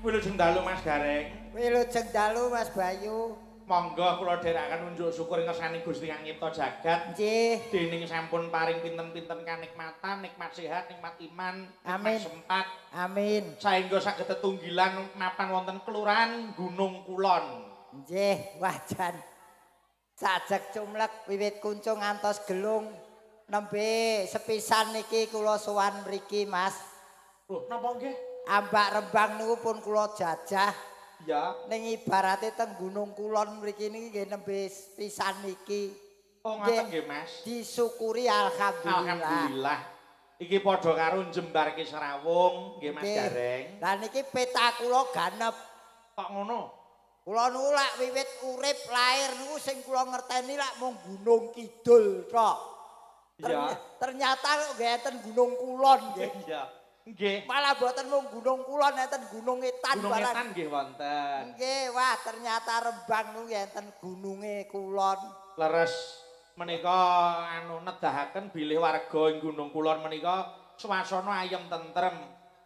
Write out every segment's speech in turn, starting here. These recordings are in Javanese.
Wilujeng dalu Mas Gareng. Wilujeng dalu Mas Bayu. Monggo kula dherekaken unjuk syukur ngersani Gusti kang nyipta jagat. Nggih. Dening sampun paring pinten-pinten kanikmatan, nikmat sehat, nikmat iman, amin. Nikmat sempat. Amin. Saengga saged tetunggilan mapan wonten Kelurahan Gunung Kulon. Nggih, wajan. Sajeg cumlek wiwit kuncung ngantos gelung nembe sepisan niki kula sowan mriki Mas. Lho, napa nggih? Ambak Rembang niku pun kula jajah. Ya. Ning ibarate teng Gunung Kulon mriki niki nggih nembe pisan niki. Oh ngoten nggih Mas. Disyukuri alhamdulillah. Alhamdulillah. Iki padha karo jembarke serawung nggih Mas Gareng. Lah niki peta kula ganep. Kok ngono? Kula niku lak wiwit urip lahir niku sing kula ngerteni lak mung Gunung Kidul tok. Iya. Ternyata nggih enten Gunung Kulon nggih. Iya. Nggih. Malah mboten mung Gunung Kulon enten Gunung Etan Gunung barang. Etan nggih wonten. Nggih, wah ternyata Rembang niku enten gununge Kulon. Leres menika anu nedahaken bilih warga ing Gunung Kulon menika swasana ayem tentrem.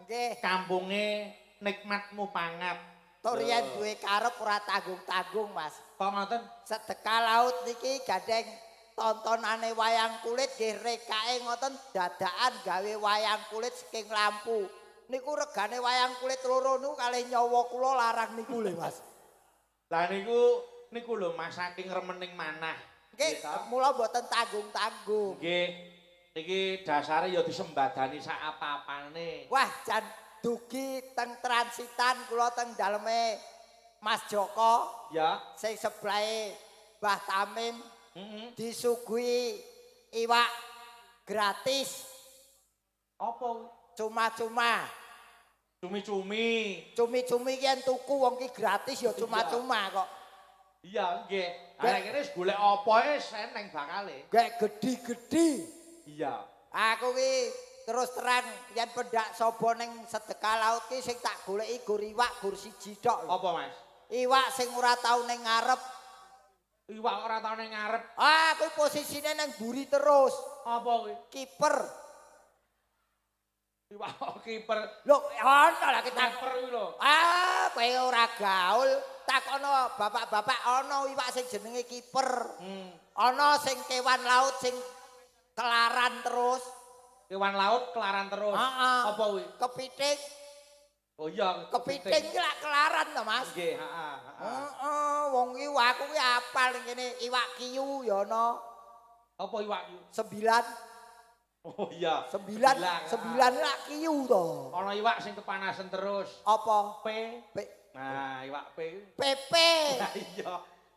Nggih. Kampunge nikmat mupangat. Tur yen duwe karep ora tanggung-tanggung, Mas. Kok ngoten? Sedekah laut niki gandeng tontonane wayang kulit nggih rekake ngoten dadakan gawe wayang kulit saking lampu. Niku regane wayang kulit loro niku kalih nyawa kula larang niku lho, Mas. Lah niku niku lho Mas saking remening manah. Nggih, mula mboten tanggung-tanggung. Nggih. Niki dasare ya disembadani sak apa-apane. Wah, jan dugi teng transitan kula teng daleme Mas Joko. Ya, sing sebelahe Mbah Tamim. Disuguhi iwak gratis. Apa? Cuma-cuma. Cumi-cumi. Cumi-cumi ki yen tuku wong ki gratis ya cuma-cuma kok. Iya, nggih. Arek kene wis golek apa wis eneng bakale. Gek gedhi-gedhi. Iya. Aku ki terus terang yen pendak sapa ning sedekah laut ki sing tak goleki gur iwak gur siji tok. Apa, Mas? Iwak sing ora tau ning ngarep. Iwak ora tau ning ngarep. Ah, kuwi posisine ning mburi terus. Apa kuwi? Kiper. Iwak kiper. Lho, ana lah kita kiper kuwi lho. Ah, kowe ora gaul. Takono bapak-bapak ana iwak sing jenenge kiper. Ana sing kewan laut sing kelaran terus. Kewan laut kelaran terus. Apa kuwi? Kepiting. Oh iya, kepiting ki lak kelaran to, Mas. Nggih, heeh, heeh. Heeh, wong iki aku ki apal ning kene iwak kiyu ya ana. Apa iwak kiyu? 9. Oh iya, 9 lak kiyu to. Ana iwak sing kepanasan terus. Apa? P. P. Nah, iwak P. PP. Lah iya.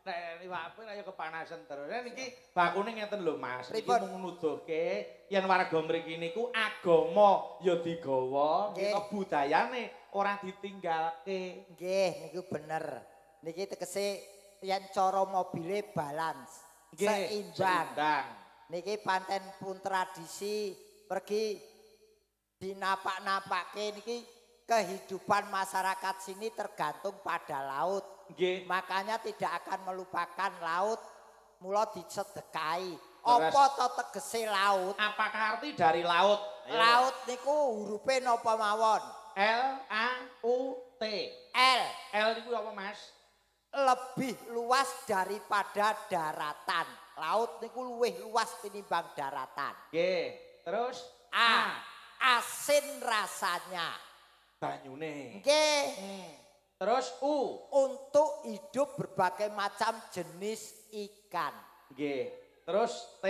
Nek iwak P ayo kepanasan terus. Lah niki bakune ngeten lho, Mas. Niki mung nuduhke yen warga mriki niku agama ya digawa, kita budayane ora ditinggalke. Nggih, niku bener. Niki tegese yen cara mobile balance, seimbang. Niki panten pun tradisi pergi dinapak-napake niki kehidupan masyarakat sini tergantung pada laut. Nggih. Makanya tidak akan melupakan laut, mula disedekahi. Apa to tegese laut? Apakah arti dari laut? Ayo. Laut niku hurufe napa mawon? L A U T. L. L niku apa, Mas? Lebih luas daripada daratan. Laut niku luwih luas tinimbang daratan. Nggih. Terus A. Asin rasanya. Banyune. Nggih. Terus U. Untuk hidup berbagai macam jenis ikan. Nggih. Terus T.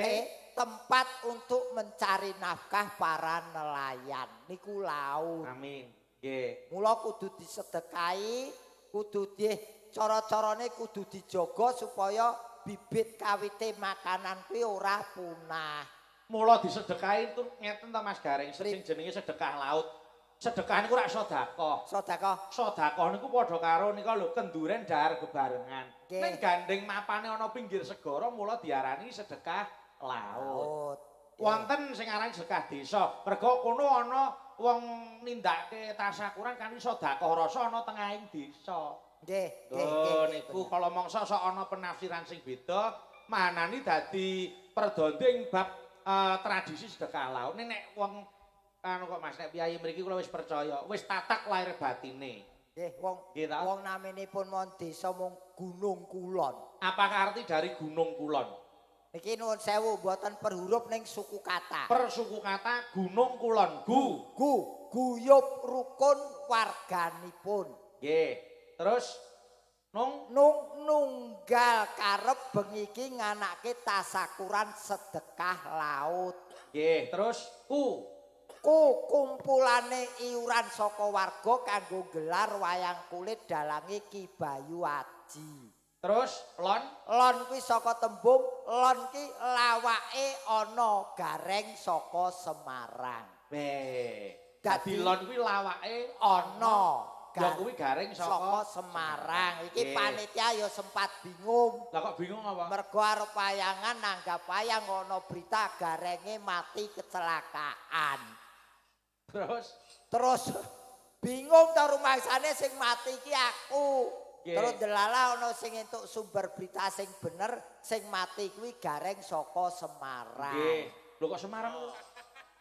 Tempat untuk mencari nafkah para nelayan. Niku laut. Amin. Nggih. Mula kudu disedekahi, kudu di cara-carane kudu dijaga supaya bibit kawite makanan kuwi ora punah. Mula disedekahi itu ngeten ta Mas Gareng, sing jenenge sedekah laut. Sedekah niku rak sedekah. Sedekah. Sedekah niku padha karo nika lho kenduren dahar bebarengan. Ning gandeng mapane ana pinggir segara mula diarani sedekah laut. Wonten sing aran sedekah desa. Mergo kono ana wong nindakake tasakuran kanthi sedekah rasa ana tengahing desa. Nggih, nggih. Niku kala mangsa sok ana penafsiran sing beda, manani dadi perdonding bab tradisi sedekah laut. Nek wong anu kok Mas, nek piyayi mriki kula wis percaya, wis tatak lahir batine. Nggih, wong wong naminipun mon desa mung Gunung Kulon. Apakah arti dari Gunung Kulon? Niki nuwun sewu mboten per huruf ning suku kata. Per suku kata Gunung Kulon. Gu gu guyub rukun warganipun. Nggih. Terus nung nung nunggal karep bengi iki nganake tasakuran sedekah laut. Nggih, terus ku ku kumpulane iuran saka warga kanggo gelar wayang kulit dalange Ki Bayu Aji. Terus lon lon kuwi saka tembung lon ki lawake ana gareng saka Semarang. Weh, dadi lon kuwi lawake ana ya kuwi gareng saka Semarang. Iki panitia ya sempat bingung. Lah kok bingung apa? Mergo arep wayangan nanggap wayang ana berita garenge mati kecelakaan. Terus bingung ta rumangsane sing mati iki aku. Terus delala ana sing entuk sumber berita sing bener, sing mati kuwi gareng saka Semarang. Nggih. Lho kok Semarang?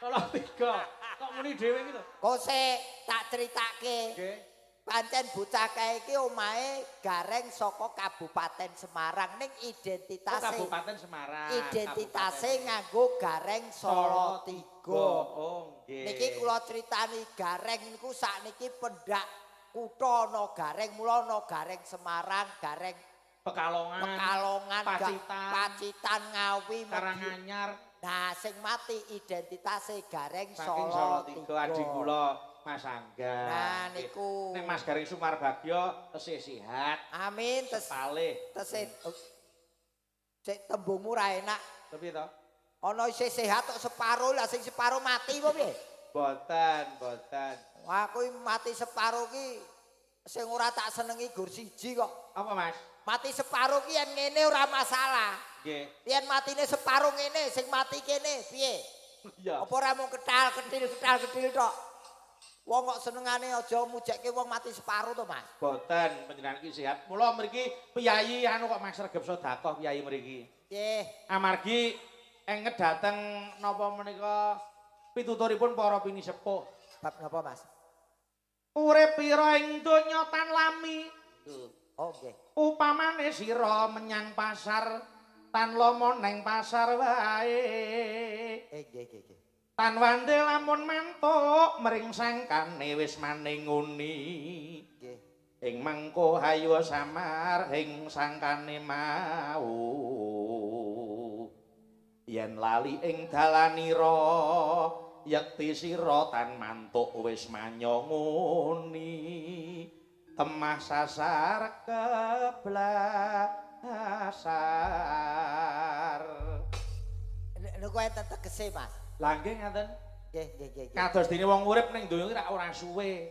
Salatiga. Kok muni dhewe iki lho? Kok sik tak critake. Nggih. Pancen bocah kae iki omahe gareng saka Kabupaten Semarang ning identitase Kabupaten Semarang. Identitase nganggo gareng Salatiga. Oh nggih. Niki kula critani gareng niku sakniki pendak kutha ana gareng, mula ana gareng Semarang, gareng Pekalongan, Pacitan, Ngawi, Karanganyar. Nah, sing mati identitase gareng Salatiga adi kula Mas Angga. Nah niku. Nek Mas Gareng Sumarbagyo tesih sehat. Amin. Sepalih. Tesih. Cek tembungmu ra enak. Piye to? Ana isih sehat tok separo lah sing separo mati apa piye? Boten, boten. Wah, kuwi mati separo ki sing ora tak senengi gur siji kok. Apa, Mas? Mati separo ki yen ngene ora masalah. Nggih. Yen matine separo ngene, sing mati kene piye? Iya. Apa ora mung ketal ketil ketal ketil tok? Wong kok senengane aja mujekke wong mati separo to, Mas. Boten, panjenengan iki sehat. Mula mriki piyayi anu kok Mas regep sedekah piyayi mriki. Nggih. Amargi enget dateng napa menika pituturipun para pinisepuh. Bab napa, Mas? Urip pira ing donya tan lami. Oh, nggih. Upamane sira menyang pasar tan lomo neng pasar wae. Nggih, nggih, nggih. Tan wande lamun mantuk mring sangkane wis maning nguni. Nggih. Ing mengko hayu samar ing sangkane mau. Yen lali ing dalanira yekti sira tan mantuk wis manyonguni. Temah sasar keblasar. Niku enten tegese, Mas. Lah nggih ngaten. Nggih, nggih, nggih. Kados dene wong urip ning donya iki rak ora suwe.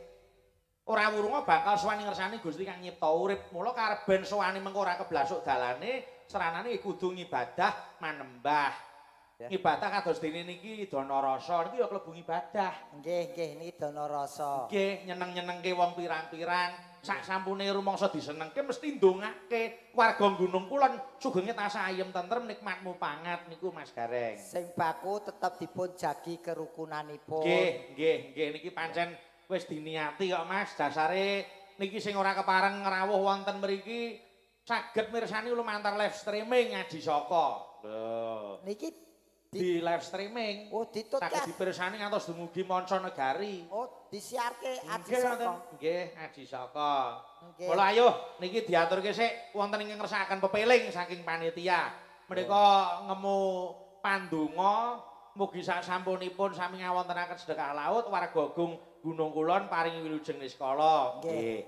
Ora wurunga bakal suwani ngersani Gusti kang nyipta urip. Mula kareben suwani mengko ora keblasuk dalane, seranane kudu ngibadah manembah. Ngibadah kados dene niki dana rasa niki ya klebu ngibadah. Nggih, nggih niki dana rasa. Nggih, nyeneng-nyenengke wong pirang-pirang. Sak sampune rumangsa disenengke mesti ndongake warga Gunung Kulon sugenge tansah ayem tentrem nikmat mupangat niku Mas Gareng. Sing baku tetep dipun jagi kerukunanipun. Nggih, nggih, nggih niki pancen wis diniati kok Mas. Dasare niki sing ora kepareng ngrawuh wonten mriki saged mirsani lumantar live streaming Aji Saka. Lho. Niki di live streaming. Oh, ditut saged dipirsani ngantos dumugi manca negari. Oh, disiarke Aji Saka. Nggih, Aji Saka. Mula ayo niki diaturke sik wonten ing ngersakaken pepeling saking panitia. Menika ngemu pandonga mugi sasampunipun sami ngawontenaken sedekah laut warga Gung Gunung Kulon paringi wilujeng niskala. Nggih.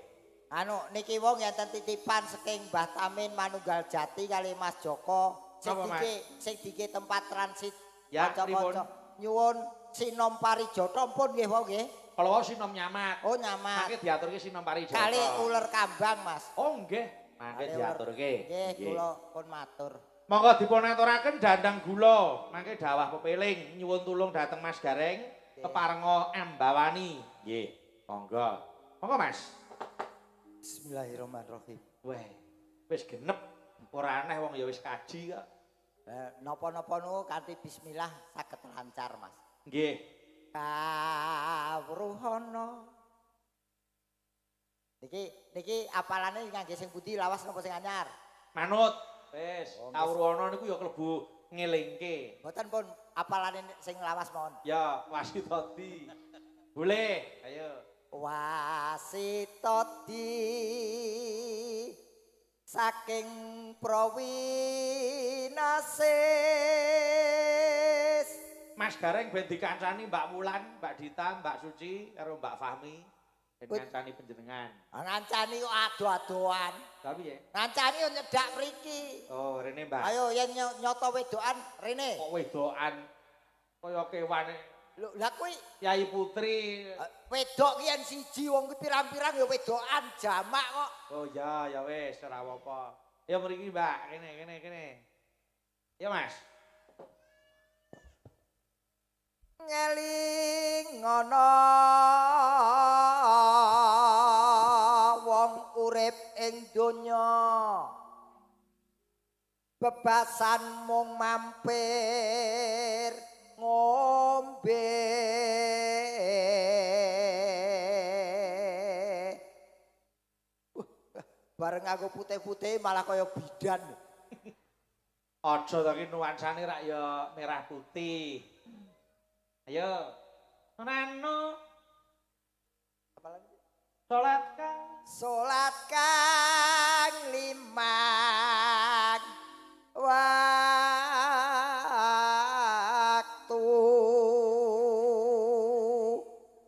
Anu niki wong enten titipan saking Mbah Tamin Manunggal Jati kali Mas Joko. Sing dike tempat transit ya, kanca-kanca nyuwun Sinom Parijata pun nggih wae nggih. Kalau wau Sinom Nyamat. Oh, Nyamat. Mangke diaturke Sinom Parijata. Kali uler kambang, Mas. Oh, nggih. Mangke diaturke. Nggih, kula pun matur. Monggo dipun aturaken dandang gula, mangke dawah pepeling nyuwun tulung dhateng Mas Gareng keparenga Ambawani. Nggih, monggo. Monggo, Mas. Bismillahirrahmanirrahim. Weh, wis genep. Ora aneh wong ya wis kaji kok. Napa-napa niku kanthi bismillah saged lancar, Mas. Nggih. Kawruhana. Niki niki apalane ngangge sing pundi lawas napa sing anyar? Manut. Wis, kawruhana niku ya klebu ngelingke. Mboten pun apalane sing lawas mawon. Ya, wasitodi. Boleh, ayo. Wasitodi saking Prawinasis. Mas Gareng ben dikancani Mbak Wulan, Mbak Dita, Mbak Suci karo Mbak Fahmi. Ben ngancani panjenengan. Ngancani kok ado-adoan. Lha piye? Ngancani yo nyedak mriki. Oh, rene Mbak. Ayo yen nyoto wedokan rene. Kok wedokan kaya kewane. Lho, lah kuwi Yai Putri. Wedok ki yen siji wong kuwi pirang-pirang ya wedokan jamak kok. Oh ya, ya wis ora apa-apa. Ya mriki Mbak, kene kene kene. Ya Mas. Ngeling ngono wong urip ing donya bebasan mung mampir ngombe. Bareng aku putih-putih malah kaya bidan. Aja to ki nuansane rak ya merah putih. Ayo. Nano. Apalagi? Salat kang. Salat kang limang waktu.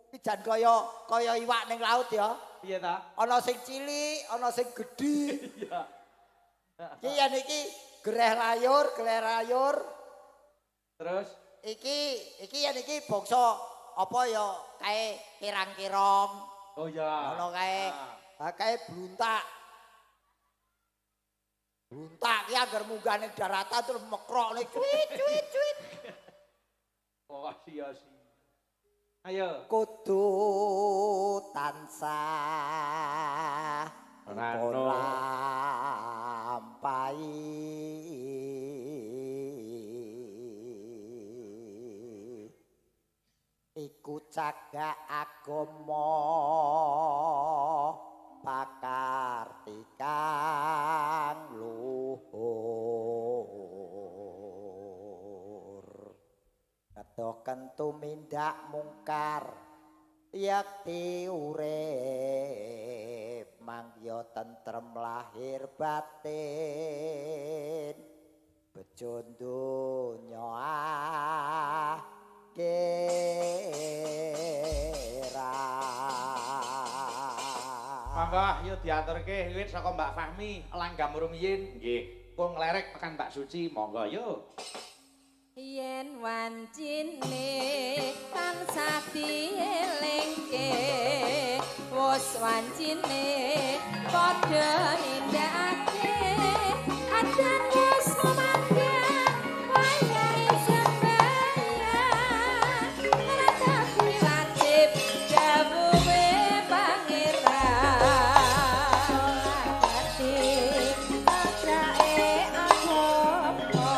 Iki jan kaya iwak ning laut ya. Piye ta? Ana sing cilik, ana sing gedhi. Iya. Iki yen iki gereh layur, gereh layur. Terus iki yen iki bangsa apa ya kae kirang-kirang. Oh iya. Ono kae. Ha kae bluntak. Bluntak ki angger munggah ning daratan terus mekrokne cuit cuit cuit. Oh sia-sia. Ayo. Kudu tansah Rano lampahi. Iku cagak agama pakartikan luhur. Kedoken tumindak mungkar yakti urip mangya tentrem lahir batin bejo donya akhirat. Monggo yo diaturke wiwit saka Mbak Fahmi langgam rumiyin nggih. Kok nglerek tekan Mbak Suci monggo yo. Yen wancine tansah dielingke wis wancine padha nindakake adan wis sumangga wayahe sembahyang ngratapi wajib dawuhe pangeran ati patrae agama.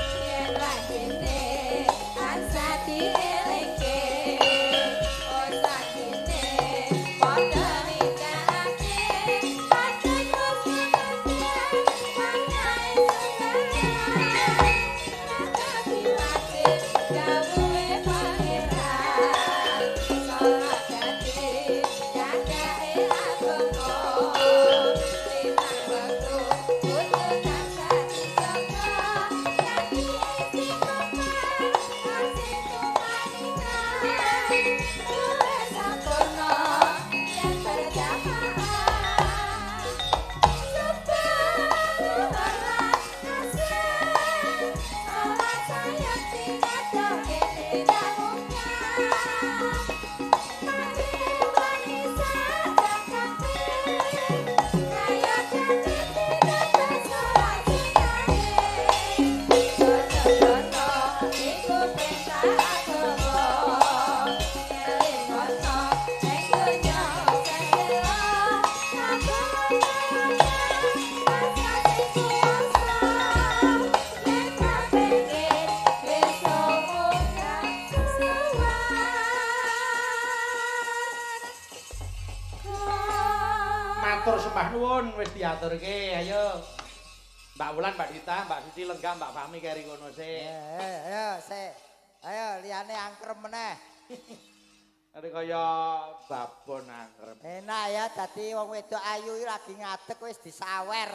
Yen wajine iku perintah agama. Eling ana ing donya sedelo saben sing kuwasa yen kepengin besok munggah suwarga. Matur sembah nuwun wis diaturke. Ayo. Mbak Wulan, Mbak Dita, Mbak Suci lenggah, Mbak Fahmi keri kono sik. Ayo, sik. Ayo liyane angkrem meneh. Are kaya babon angkrem. Enak ya dadi wong wedok ayu iki lagi ngadeg wis disawer.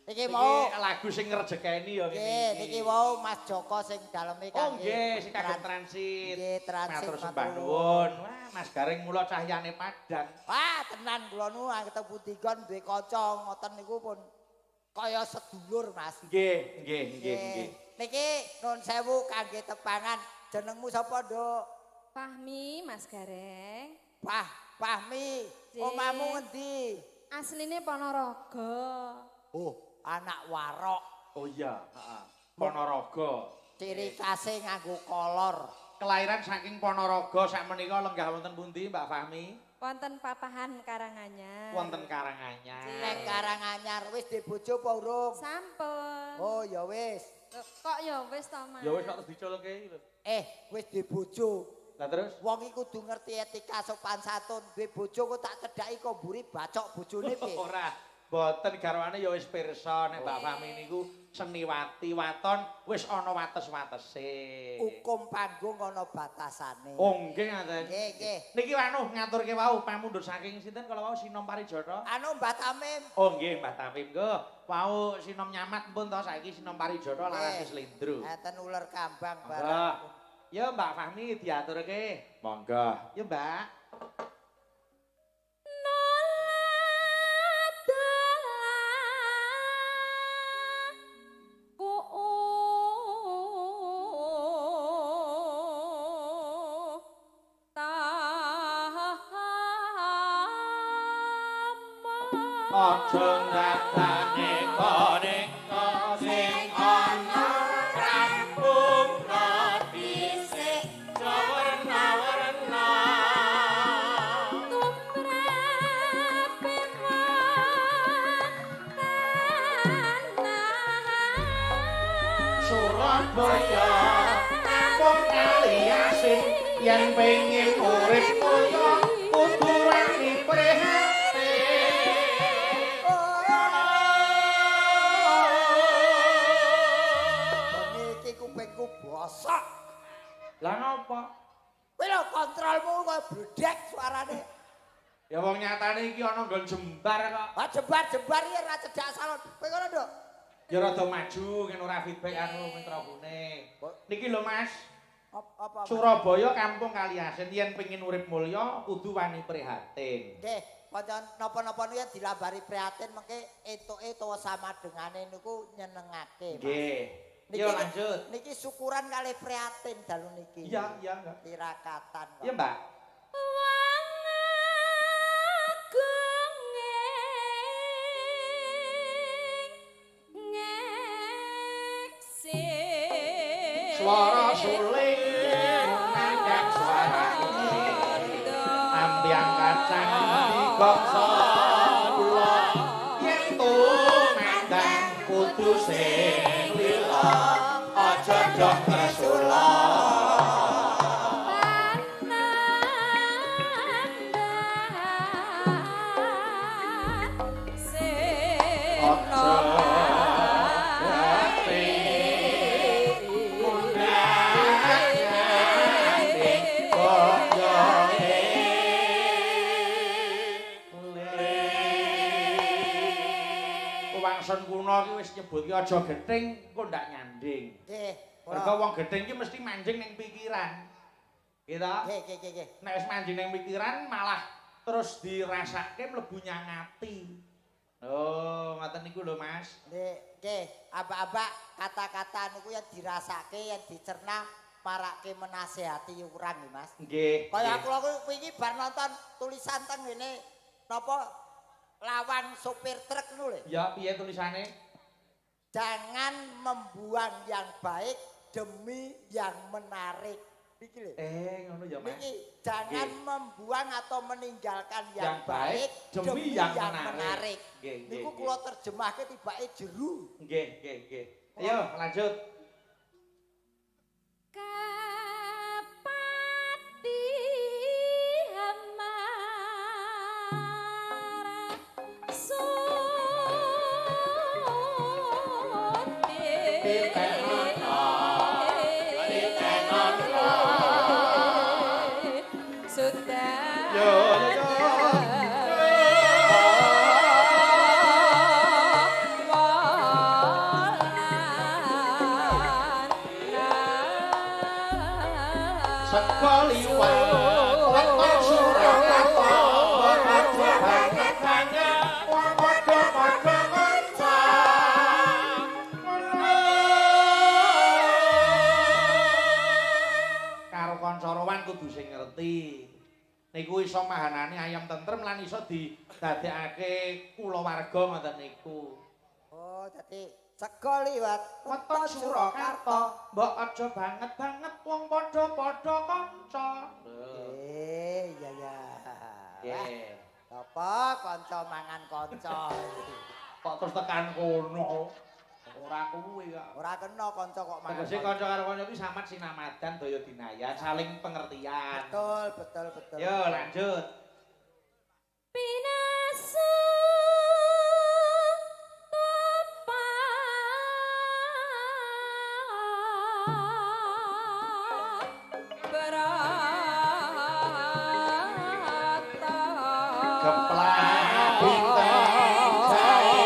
Iki mau lagu sing ngrejekeni ya ngene nggih, niki wau Mas Joko sing daleme kangge. Oh nggih, sing kagem transit. Nggih, transit. Matur sembah nuwun. Wah, Mas Gareng mula cahyane padang. Wah, tenan kula nu ketemu Pudigon duwe kanca ngoten niku pun kaya sedulur, Mas. Nggih, nggih, nggih, nggih. Niki nun sewu kangge tepangan. Jenengmu sapa, Nduk? Fahmi, Mas Gareng. Fahmi. Omamu ngendi? Asline Ponorogo. Oh, anak warok. Oh iya, heeh. Ponorogo. Ciri khase nganggo kolor. Kelahiran saking Ponorogo sakmenika lenggah wonten pundi, Mbak Fahmi? Wonten Papahan Karanganyar. Wonten Karanganyar. Nek Karanganyar wis duwe bojo apa urung? Sampun. Oh, ya wis. Kok ya wis to, Mas? Ya wis kok terus diculke iki lho. Wis duwe bojo. Lah terus? Wong iki kudu ngerti etika sopan santun. Duwe bojo kok tak cedhaki kok mburi bacok bojone piye? Ora. Boten garwane ya wis pirsa nek Mbak Fahmi niku seniwati waton wis ana wates-watese. Hukum panggung ana batasane. Oh nggih ngaten. Nggih, nggih. Niki anu ngaturke wau pamundhut saking sinten kala wau Sinom Parijata? Anu Mbah Tamim. Oh nggih Mbah Tamim nggih. Wau Sinom Nyamat pun to saiki Sinom Parijata larase slendro. Enten uler kambang barang. Ya Mbak Fahmi diaturke. Monggo. Ya Mbak. Aja ndatane koneka sing ana rampung dhisik werna-werna tumrape tanah Surabaya kampung kali asin yen pengin urip mulya kudu wani prihatin. Bosok. Lah napa? Kowe lho kontrolmu kok bledek suarane. Ya wong nyatane iki ana nggon jembar kok. Ah jembar-jembar iki ora cedhak salon. Kowe ngono, Nduk? Ya rada maju kene ora feedback anu mikrofone. Niki lho Mas. Apa? Surabaya kampung kali asin yen pengin urip mulya kudu wani prihatin. Nggih, pancen napa-napa niku dilambari prihatin mengke entuke utawa sama dengane niku nyenengake. Nggih. Yo lanjut. Niki syukuran kalih prihatin dalu niki. Iya, iya, enggak. Tirakatan kok. Iya, Mbak. Wong agung ngeksi. Swara suling nangkang suara ambyang kacang digongso kula yen tumandang kudu sing lila aja dok ngesula. Wangsun kuno iki wis nyebutke aja gething engko ndak nyanding. Nggih. Mergo wong gething iki mesti manjing ning pikiran. Nggih ta? Nggih, nggih, nggih. Nek wis manjing ning pikiran malah terus dirasake mlebu nyang ati. Oh, ngoten niku lho, Mas. Nggih, nggih. Abak-abak kata-kata niku yen dirasake, yen dicerna marake menasehati urang nggih, Mas. Nggih. Kaya kula wingi bar nonton tulisan teng ngene napa lawan sopir truk niku lho. Ya, piye tulisane? Jangan membuang yang baik demi yang menarik. Iki lho. Ngono ya, Mas. Niki jangan membuang atau meninggalkan yang baik demi yang menarik. Niku kula terjemahke tibake jeru. Nggih, nggih, nggih. Ayo lanjut. Kapati hamara sunti sudah Yo yo. Karo kanca rowan kudu sing ngerti. Niku iso mahanane ayam tentrem lan iso didadekake kulawarga ngoten niku. Oh, dadi sego liwat Weton Surakarta, mbok aja banget-banget wong padha-padha kanca. Iya ya. Nggih. Apa kanca mangan kanca. Kok terus tekan kono? Ora kuwi kok. Ora kena kanca kok mangan. Tegese kanca karo kanca kuwi samat sinamadan daya dinayan, saling pengertian. Betul, betul, betul. Yo lanjut. Pinasu Geplak bintang jae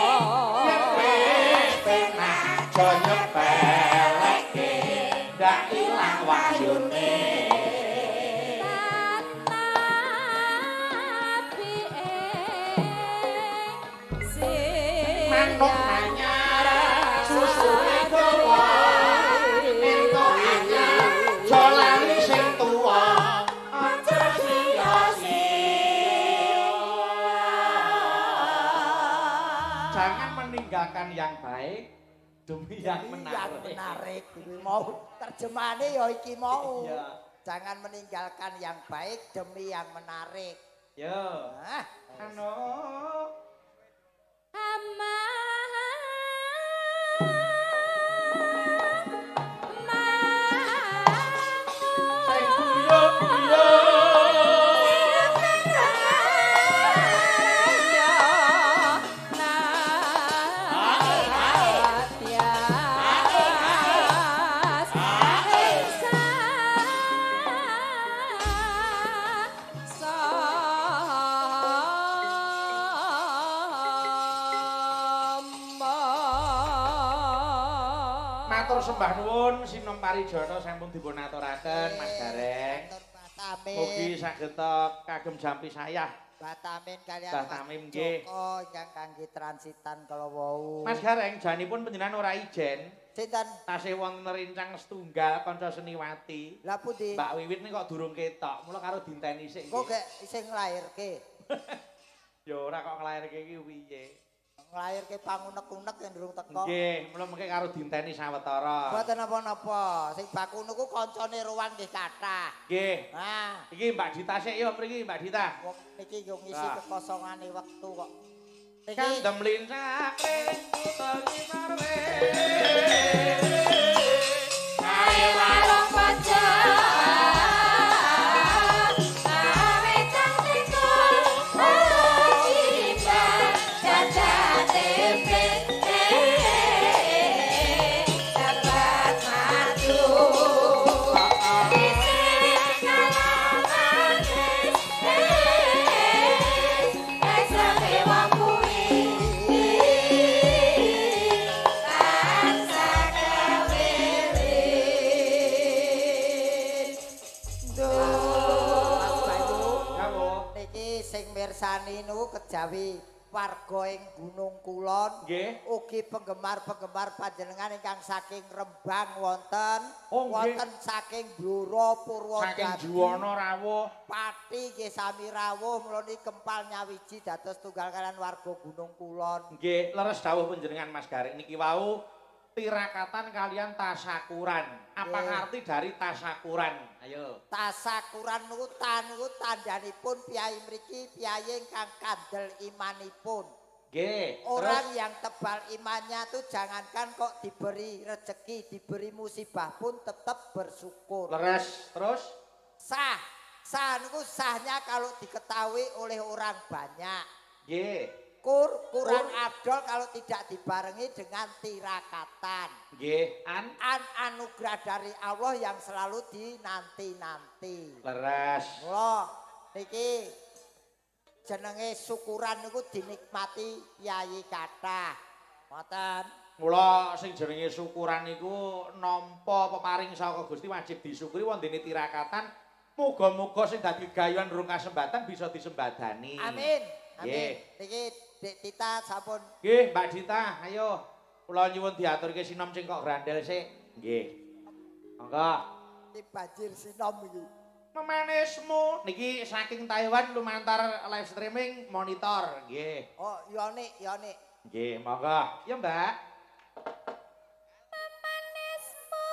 yen wis penak aja nyepeleke ndak ilang wahyune. Tatapi ing Manuk anyar susune dawa entuk anyar aja lali sing tuwa aja sia-sia. Jangan meninggalkan yang baik demi yang menarik. Yang menarik kuwi mau terjemahane ya iki mau. Iya. Jangan meninggalkan yang baik demi yang menarik. Yo. Hah. Anu sing guyo-guyo. Matur sembah nuwun Sinom Parijono sampun dipun aturaken Mas Gareng. Mugi saged kagem jampi sayah. Batamin kalian Mbah Mas Tamim nggih. Joko ingkang kangge transitan kala wau. Mas Gareng janipun panjenengan ora ijen. Sinten? Tasih wonten rencang setunggal kanca seniwati. Lah pundi? Mbak Wiwit nih kok durung ketok, mula karo dinteni sik. Kok gek isih nglairke. Ya ora kok nglairke iki piye. Nglairke pangunek-unek yang durung teko. Nggih, mula mengke karo dinteni sawetara. Mboten napa-napa, sing baku niku kancane ruang nggih kathah. Nggih. Nah, Iki Mbak Dita sik yo mriki Mbak Dita. wong niki yo ngisi kekosongane wektu kok. Niki Kandem lincak ring kutha Cimarwe. Ae warung pojok awetang tekul jiba jajan tempe dapat madu isih kalamanes esane wong kuwi tansah kewirit. Mas Bayu, Kamu niki sing mirsani niku kejawi warga ing Gunung Kulon. Nggih. Ugi penggemar-penggemar panjenengan ingkang saking Rembang wonten, Oh, nggih. wonten saking Blora Purwodadi. Saking Juwana rawuh. Pati nggih sami rawuh mula niki kempal nyawiji dados tunggal kalian warga Gunung Kulon. Nggih, leres dawuh panjenengan Mas Gareng niki wau Tirakatan kalian tasakuran. Apa arti dari tasakuran? Ayo. Tasakuran niku niku tandhanipun piyayi mriki piyayi ingkang kandel imanipun. Nggih. Orang yang tebal imannya tuh jangankan kok diberi rezeki, diberi musibah pun tetap bersyukur. Leres, terus sah. Sah niku sahnya kalau diketahui oleh orang banyak. Nggih. Kurang abdol kalau tidak dibarengi dengan tirakatan. Nggih, an anugerah dari Allah yang selalu dinanti-nanti. Leres. Mula niki jenenge syukuran niku dinikmati piyayi kathah. Ngoten. Mula sing jenenge syukuran niku nampa peparing saka Gusti wajib disyukuri wondene tirakatan. Muga-muga sing dadi gayuhan rung kasembatan bisa disembadani. Amin. Amin. Niki Dik Tita sampun. Nggih, Mbak Dita, ayo. Kula nyuwun diaturke sinom sing kok grandel sik. Nggih. Monggo. Iki banjir sinom iki. Memanismu niki saking Taiwan lumantar live streaming monitor. Nggih. Oh, yone, yone. Nggih, monggo. Ya, Mbak. Memanismu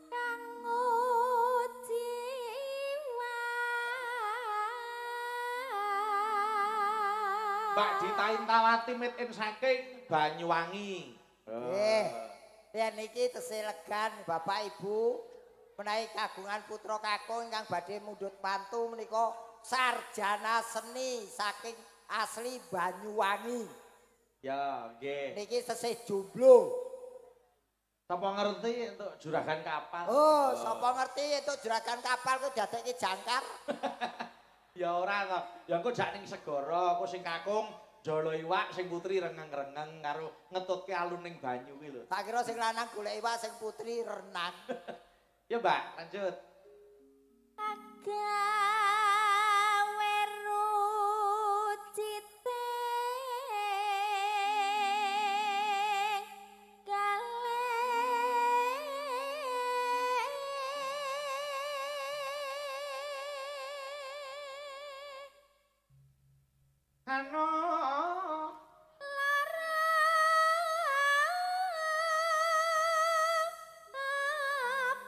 kanggo jiwa. Mbak Dita Intawati mit in saking Banyuwangi. Nggih. Yen niki tesih legan Bapak Ibu menawi kagungan putra kakung ingkang badhe mundhut mantu menika sarjana seni saking asli Banyuwangi. Ya, nggih. Niki sesih jomblo. Sapa ngerti entuk juragan kapal? Oh, sapa ngerti entuk juragan kapal ku dadekke jangkar? Ya ora to. Ya engko jak ning segara, engko sing kakung jolo iwak, sing putri rengeng-rengeng karo ngetutke alun ning banyu kuwi lho. Tak kira sing lanang golek iwak, sing putri renang. Ya, Mbak, lanjut. Agawe rucite Ano lara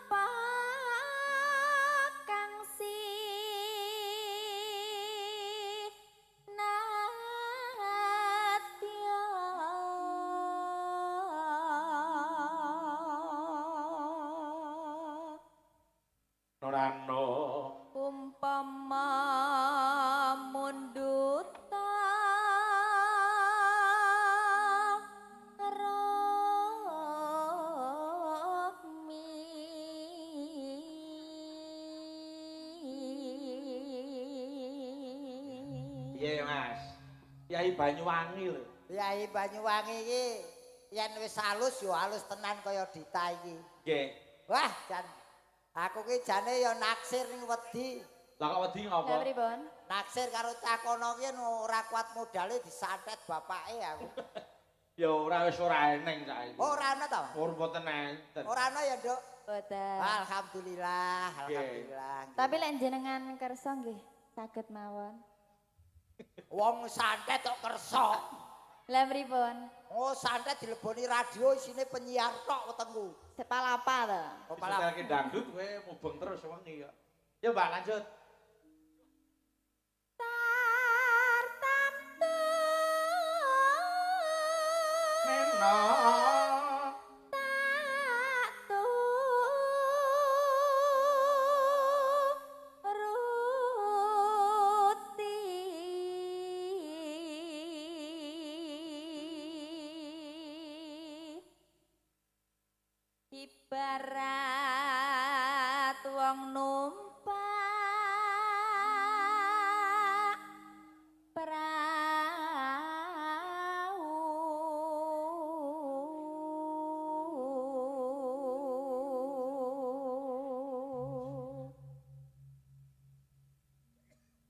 apa kang si nadya Norano umpama mundut Piye, Mas? Yai Banyuwangi lho. Yai Banyuwangi iki yen wis alus ya alus tenan kaya Dita iki. Nggih. Wah, jan aku ki jane ya naksir ning wedi. Lah kok wedi ngopo? Lah pripun? Naksir karo cah kono ki ora kuat modale disantet bapake aku. Ya ora wis ora eneng saiki. Oh, ora ana to? Ora mboten enten. Ora ana ya, Nduk? Mboten. Alhamdulillah, alhamdulillah. Tapi lek jenengan kersa nggih saged mawon. Wong santet kok kersa. Lah pripun? Oh, santet dileboni radio isine penyiar tok wetengku. Sepalapa to. Oh, palapa. Disetelke dangdut kowe mubeng terus wengi kok. Ya, Mbak, lanjut. Tartamtu Neno tak turuti ibarat wong numpak prau.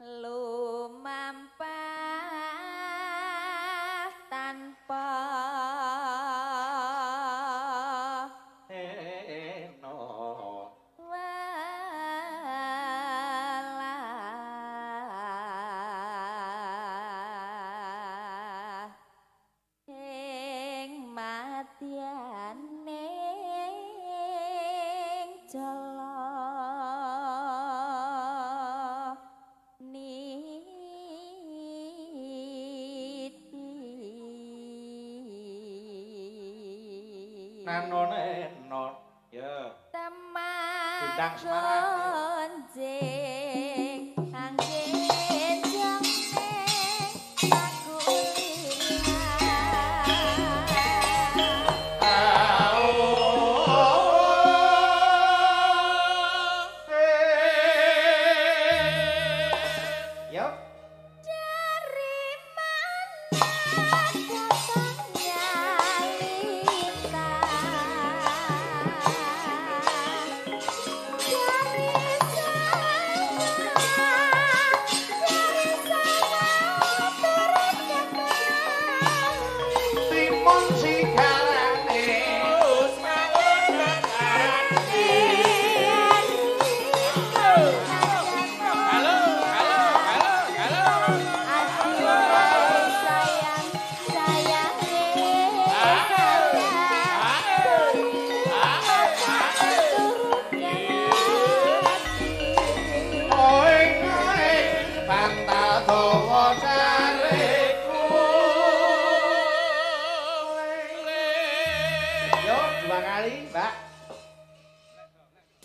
Lumampah tanpa eno. Nanone non. Ya. Teman Bintang Semarang. Gonjeng anggen jeng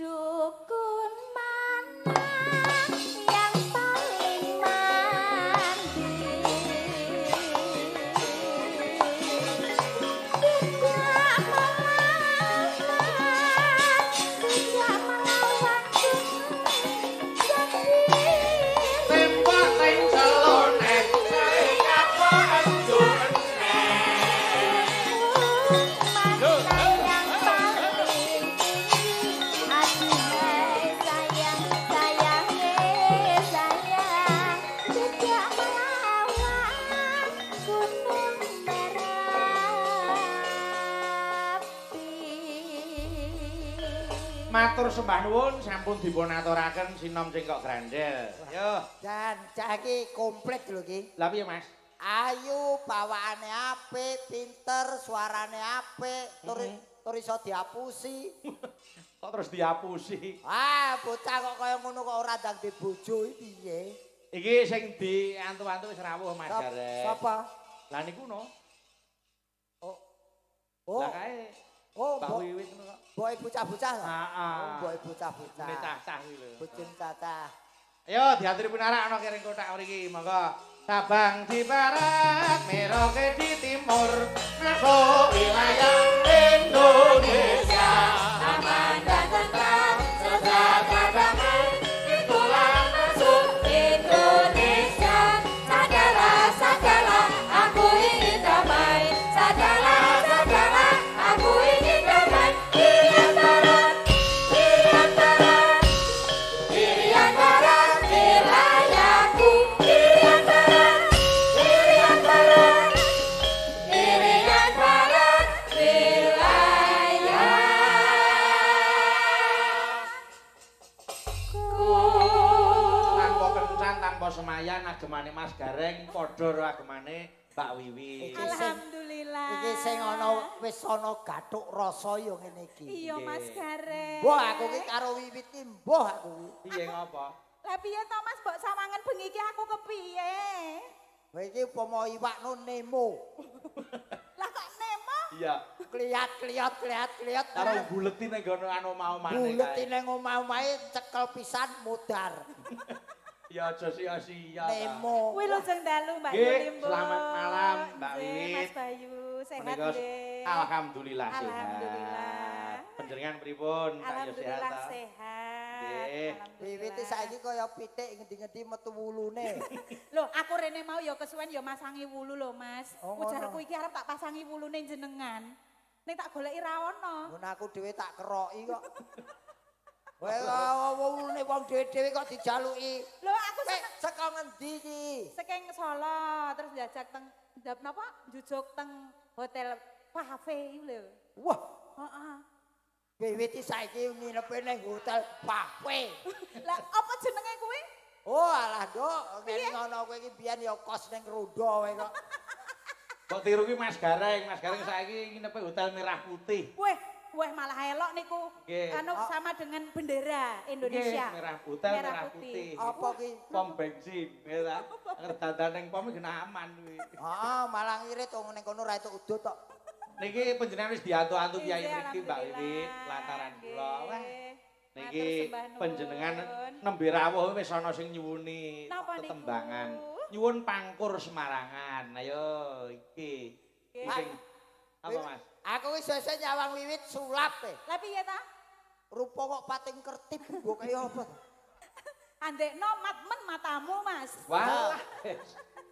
Dukun mana yang paling mandi? Tidak melawan, tidak melawan sendiri. Tembak ning celone, kapan Matur sembah nuwun sampun dipun aturaken sinom cengkok grandel. Yo, Jan, cah iki komplit lho iki. Lah piye, Mas? Ayu, bawaane apik, pinter, suarane apik, tur iso diapusi. Kok terus diapusi? Ah, bocah kok kaya ngono kok ora ndang di bojo iki piye? Iki sing diantu-antu wis rawuh Mas Gareng. Sapa? Lah niku no. Oh. Oh. Lah kae. Oh, Mbak Wiwit ngono kok. Mboke bocah-bocah lho. Heeh. Oh, mboke bocah-bocah. Bocah cah-cah kuwi lho. Bocah cah-cah. Ayo diaturi pinarak ana kering kotak mriki, monggo. Sabang di barat, Merauke di timur, masuk wilayah Indonesia. Aman dan tentram, sejahtera damai, itulah masuk Indonesia. Sadarlah, sadarlah, aku ingin damai. Sadarlah, sadarlah, aku ingin damai. Irian Barat, Irian Barat, Irian Barat wilayahku. Irian Barat, Irian Barat, Irian Barat wilayahku. Tanpa kencan, tanpa semayan, agemane Mas Gareng padha karo agemane Mbak Wiwi. Alhamdulillah. Iki sing ana wis ana gathuk rasa ya ngene iki. Iya Mas Gareng. Mbah aku iki karo Wiwit iki mbah aku. Piye ngopo? Lah piye to Mas mbok sawangen bengi iki aku kepiye? Kowe iki upama iwak no Nemo. Lah kok Nemo? Iya. Kliat kliat kliat kliat. Karo buleti ning nggon anu omah-omahane. Buleti ning omah-omahe cekel pisan mudar. Ya aja sia-sia. Nemo. Wilujeng dalu Mbak Nggih, Yuli. selamat malam Mbak Wiwit. Mas Bayu, sehat nggih. Alhamdulillah sehat. Alhamdulillah. Panjenengan pripun? Alhamdulillah sehat. Nggih. Wiwit saiki kaya pitik ngendi-ngendi metu wulune. Lho, aku rene mau ya kesuwen ya masangi wulu lho, Mas. Oh, Ujarku iki arep tak pasangi wulune jenengan. Ning tak goleki ra ono. Ngono aku dhewe tak keroki kok. Wah, wulune wong dhewe-dhewe kok dijaluki. Lho, aku seneng saka ngendi iki? Saking Solo, terus njajak teng ndap napa? Njujuk teng Hotel Cafe iku lho. Wah, heeh. Wiwit saiki nginepe ning Hotel Cafe. Lah, apa jenenge kuwi? Oh, alah, Nduk, ngene ngono kowe iki biyen ya kos ning Rondo kowe kok. Kok tiru ki Mas Gareng, Mas Gareng saiki nginepe Hotel Merah Putih. Weh, wah malah elok niku. Anu sama dengan bendera Indonesia. Nggih, merah hotel merah putih. Apa ki? Pom bensin, nggih ta. Anger dandan ning pom iki aman kuwi. Heeh, malah ngirit wong ning kono ra entuk udut tok. Niki panjenengan wis diantu-antu piyai mriki Mbak Wiwit lantaran kula. Wah. Niki panjenengan nembe rawuh wis ana sing nyuwuni tetembangan. Nyuwun pangkur Semarangan. Ayo iki. Sing apa Mas? Aku wis sesuk nyawang Wiwit sulap e. Lah piye ta? Rupa kok pating kertip mbok kaya apa? Andekno matmen matamu, Mas. Wah.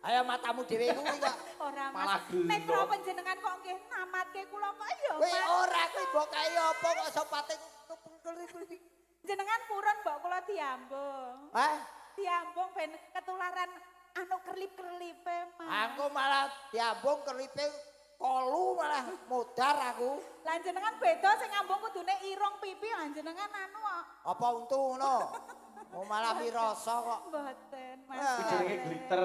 Ayo matamu dhewe kuwi kok. Ora Mas. Nek panjenengan kok nggih namatke kula kok ya Mas. Kowe ora kuwi mbok kaya apa kok iso pating kertip. Jenengan purun mbok kula diambung. Hah? Diambung ben ketularan anu kerlip-kerlipe, Mas. Aku malah diambung kerlipe kolu malah modar aku. Lah jenengan beda sing ngambung kudune irung pipi lah jenengan anu kok. Apa untu ngono? Oh malah mirasa kok. Mboten, Mas. Kuwi jenenge glitter.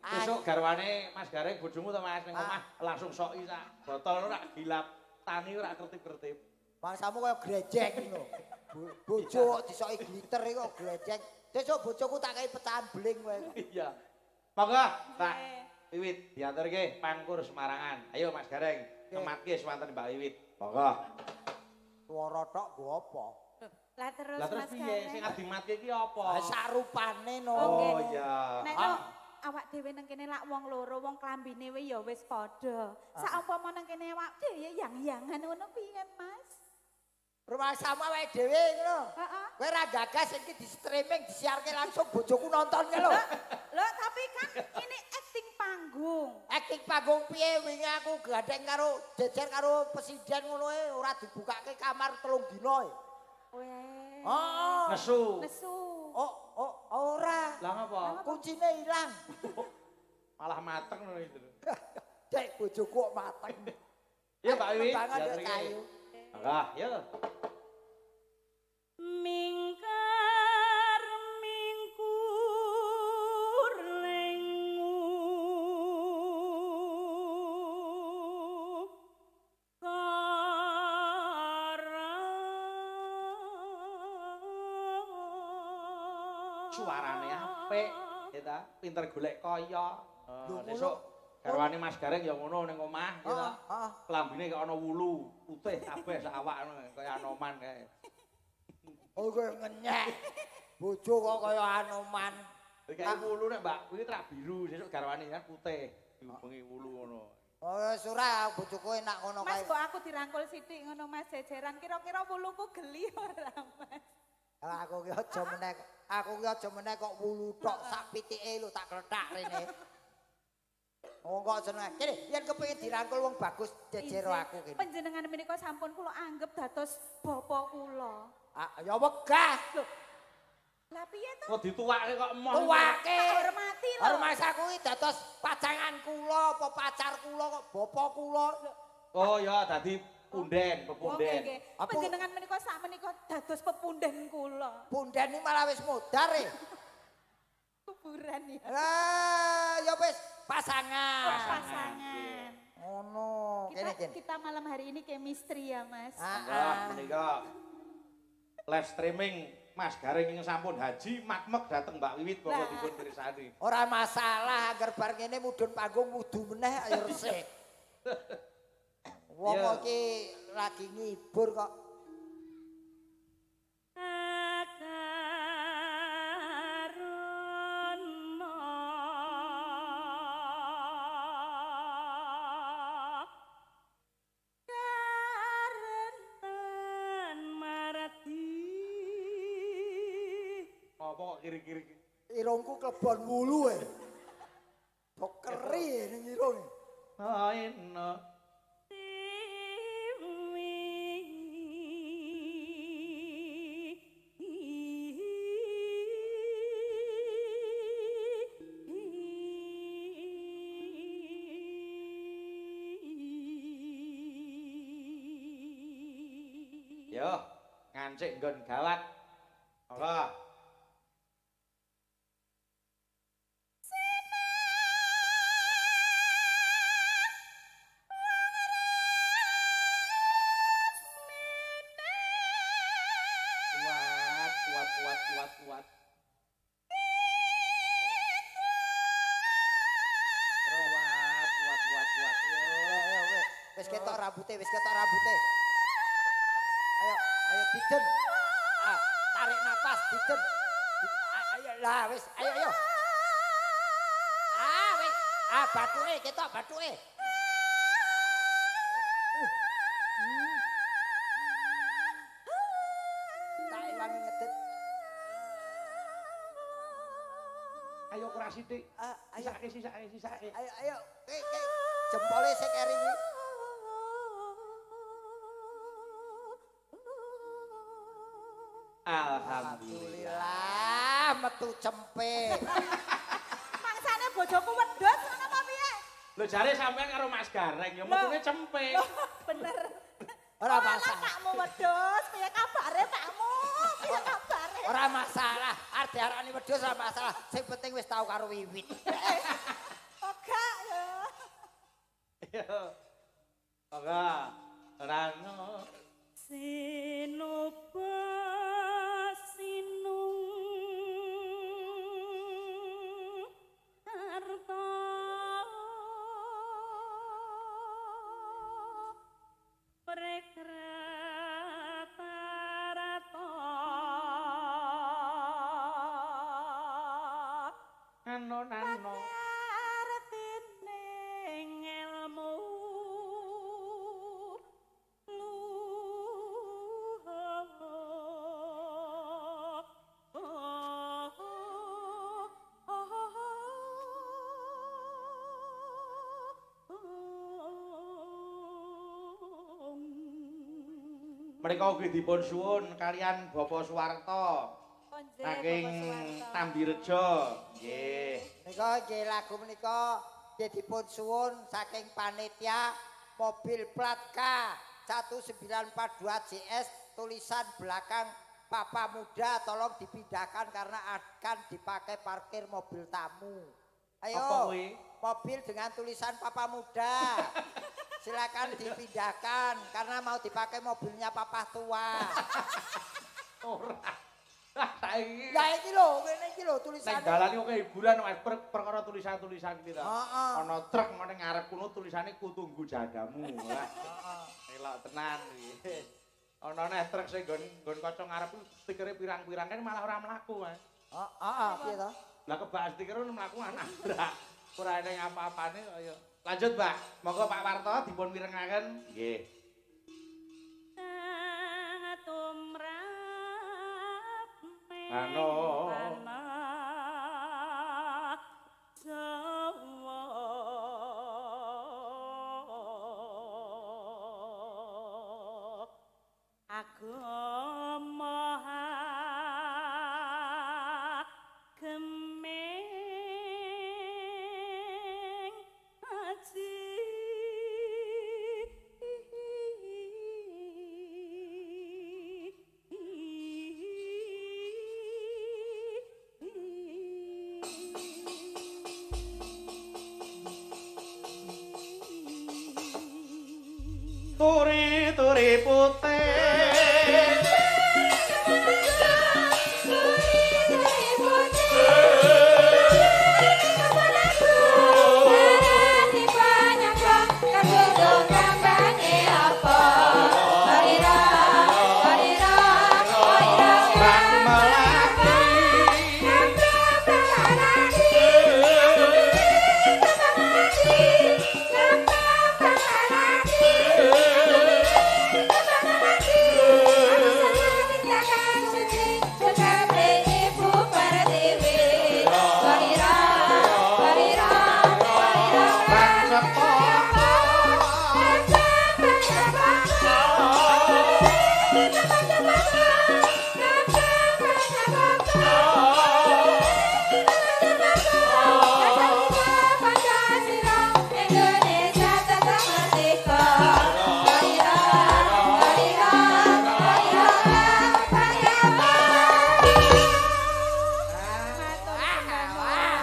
Besok garwane Mas Gareng bojomu to Mas ning omah langsung soki sak botol ora gilap, tani ora kertip-kertip. Mangsamu kaya grejek ngono. Bojo kok disoki glitter iku kok grejek. Sesuk bojoku tak kei pecahan beling kowe. Iya. Monggo, Pak Wiwit diaturke pangkur Semarangan. Ayo Mas Gareng, ngematke swanten Mbak Wiwit. Monggo. Swara tok nggo apa? Lah terus Mas piye sing arep dimatke iki apa? Lah sarupane no. Oh iya. Nek awak dhewe nang kene lak wong loro, wong klambine we ya wis padha. Saumpama nang kene awak dhewe yang-yangan ngono piye, Mas? Rumangsamu awake dhewe ngono. Heeh. Kowe ora gagas iki di streaming disiarke langsung bojoku nonton ke lho. Lho, tapi kan ini acting panggung. Acting panggung piye wingi aku gandeng karo jejer karo presiden ngono e ora dibukake kamar 3 dina e. Weh. Heeh. Nesu. Nesu. Oh, oh, ora. Lah ngapa? Kuncine ilang. Malah mateng ngono itu. Dek bojoku kok mateng. Ya Mbak Wiwit. Kayu. Lah, ya. Mingkar mingkur lengu kara. Suarane apik, ya ta? Pinter golek kaya. Besok garwane Mas Gareng ya ngono ning omah, ya ta? Klambine kaya ana wulu, putih kabeh sak awak ngono kaya Anoman kae. Oh kowe ngenyek. Bojo kok kaya Anoman. Kayak wulu nek Mbak kuwi trak biru, sesuk garwane kan putih, diubengi wulu ngono. Oh wis ora bojoku enak ngono kae. Mas kok aku dirangkul sithik ngono Mas jejeran, kira-kira wuluku geli ora Mas? Aku ki aja meneh, aku ki aja meneh kok wulu tok sak pitike lho tak klethak rene. Wong kok seneng. Kene yen kepengin dirangkul wong bagus jejer aku kene. Panjenengan menika sampun kula anggep dados bapa kula. Ah ya wegah. Lho. Lah piye to? Kok dituwake kok emoh. Tuwake. Hormati lho. Hormat aku iki dados pacangan kula apa pacar kula kok bapa kula. Oh ya dadi punden, pepunden. Nggih. Panjenengan menika sak menika dados pepunden kula. Punden iki malah wis modar e. Kuburan ya. Lah ya wis pasangan. Oh, pasangan. Ngono. Kene kene. Kita malam hari ini chemistry ya, Mas. Heeh. Menika live streaming Mas Gareng ing sampun haji makmek dateng Mbak Wiwit monggo dipun pirsani. Ora masalah angger bar ngene mudhun panggung wudu meneh ayo resik. Wong iki lagi ngibur kok. Kiri-kiri. Irungku klebon wulu e. Kok keri ning irung. Aina. Yo, ngancik nggon gawat. Monggo. Kuat. Kuat. Wis ketok rambute, wis ketok rambute. Ayo, ayo diden. Ah, tarik napas, diden. Ayo lah wis, ayo ayo. Ah, wis. Ah, bathuke ketok bathuke. Tak iwangi ngedet. Ayo kurang sithik. Ayo Sisake, sisake, sisake. Ayo ayo, ke ke jempole sing keri kuwi. Alhamdulillah. Alhamdulillah metu cempe. Mangsane bojoku wedhus ngono apa piye? Lho jare sampean karo Mas Gareng ya metune cempe. Loh, bener. Ora Alah, masalah. Pakmu wedhus, piye kabare pakmu? Piye kabare? Ora masalah. Arep diarani wedhus ora masalah. Sing penting wis tau karo Wiwit. Oh gak ya. Iya. Ora. Ora ono. Sinuba sinung karta prekrata Nano nano. Artine ngelmu Mereka ugi dipun suwun kalian Bapak Suwarto Konje saking Bapak Suwarto. Tambirejo. Nggih. Nika nggih lagu menika nggih dipun suwun saking panitia mobil plat K 1942 JS tulisan belakang Papa Muda tolong dipindahkan karena akan dipakai parkir mobil tamu. Ayo. Apa kuwi? Mobil dengan tulisan Papa Muda. Silakan dipindahkan karena mau dipakai mobilnya Papa tua. Ora. Lah saiki Lah iki lho, ngene iki lho ning tulisane. dalan iki kok hiburan Mas perkara tulisan-tulisan iki ta. Heeh. Ana truk ning ngarep kono tulisane kutunggu jadamu. Wah, Heeh. elok tenan iki. Ana neh truk sing nggon nggon kaca ngarep ku stikere pirang-pirang kan malah ora mlaku, Mas. Heeh, piye to? Lah kebak stiker mlaku nabrak. Ora eneng apa-apane kok ya. Lanjut, Pak. Monggo Pak Warto dipun mirengaken. Nggih. Tumrap Ano. tanah Jawa. Agama gemeng aji. Turi-turi putih. Rang melati. Rang cepaka.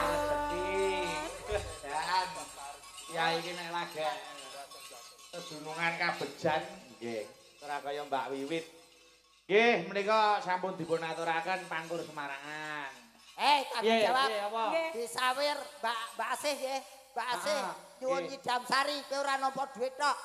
Rezeki. Dan ya iki nek lagi sedunungan kabejan nggih. Ora kaya Mbak Wiwit. Nggih, menika sampun dipun aturaken pangkur Semarangan. Tanggung Piye, jawab. piye, apa? Nggih. Disawir Mbak Mbak Asih nggih. Mbak Asih Ah, nyuwun nggih. nyidam sari kowe ora nampa dhuwit tok.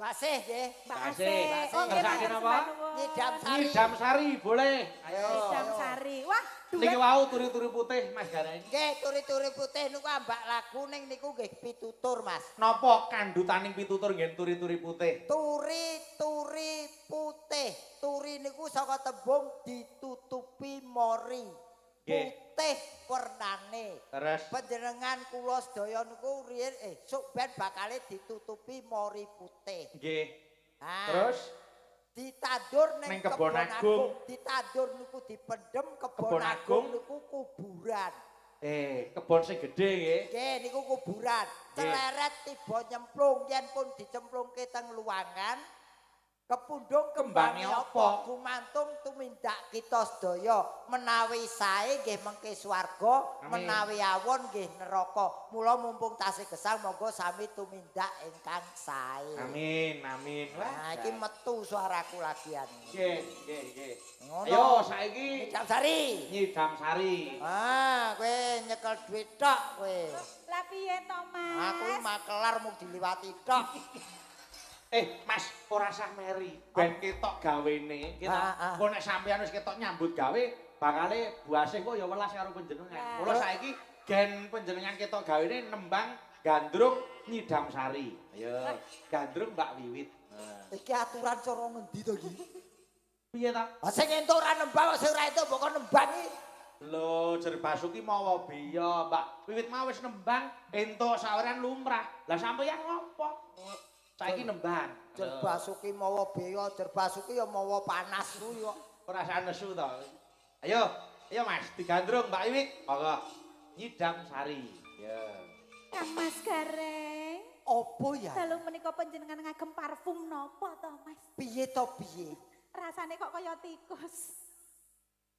Basih nggih. Mbak Asih. Oh nggih, Ngersake napa? Nyidam sari. Nyidam sari boleh. Ayo. Nyidam sari. Wah, niki wau turi-turi putih Mas Gareng. Nggih, turi-turi putih niku ambak lagu ning niku nggih pitutur, Mas. Napa kandhutaning pitutur nggih turi-turi putih? Turi-turi putih. Turi niku saka tembung ditutupi mori. Putih wernane. Terus panjenengan kula sedaya niku riyen sok ben bakale ditutupi mori putih. Nggih. Terus ditandur ning Kebon Agung, ditandur niku dipendhem, Kebon Agung niku kuburan. Kebon sing gedhe nggih. Nggih niku kuburan. Celeret tiba nyemplung yen pun dicemplungke teng luwangan. Kepundung kembange apa? Gumantung tumindak kita sedaya. Menawi sae nggih mengke swarga, menawi awon nggih neraka. Mula mumpung tasih gesang monggo sami tumindak ingkang sae. Amin, amin. Wah, iki metu suaraku lagian. Nggih, nggih, nggih. Ayo saiki nyidam sari. Nyidam sari. Ah, kowe nyekel dhuwit tok kowe. Lah piye to, Mas? Aku makelar mung diliwati tok. Mas, ora sah meri. Ben ketok gawene, engko nek sampeyan wis ketok nyambut gawe, bakale Bu Asih kok ya welas karo panjenengan. Mula saiki gen panjenengan ketok gawene nembang gandrung nyidam sari. Ayo, gandrung Mbak Wiwit. Iki aturan cara ngendi to iki? Piye ta? Ah sing entuk ora nembang, sing ora entuk mbok kon nembang iki. Lho, Jer Basuki mawa biya, Mbak Wiwit mau wis nembang entuk saweran lumrah. Lah sampeyan ngopo? Saiki nembang. Jer Basuki mawa beya, Jer Basuki ya mawa panas kuwi kok. Ora usah nesu to. Ayo, ayo Mas, digandrung Mbak Wiwit. Monggo. Nyidam sari. Ya. Kang Mas Gareng. Apa ya? Dalu menika panjenengan ngagem parfum napa to, Mas? Piye to piye? Rasane kok kaya tikus.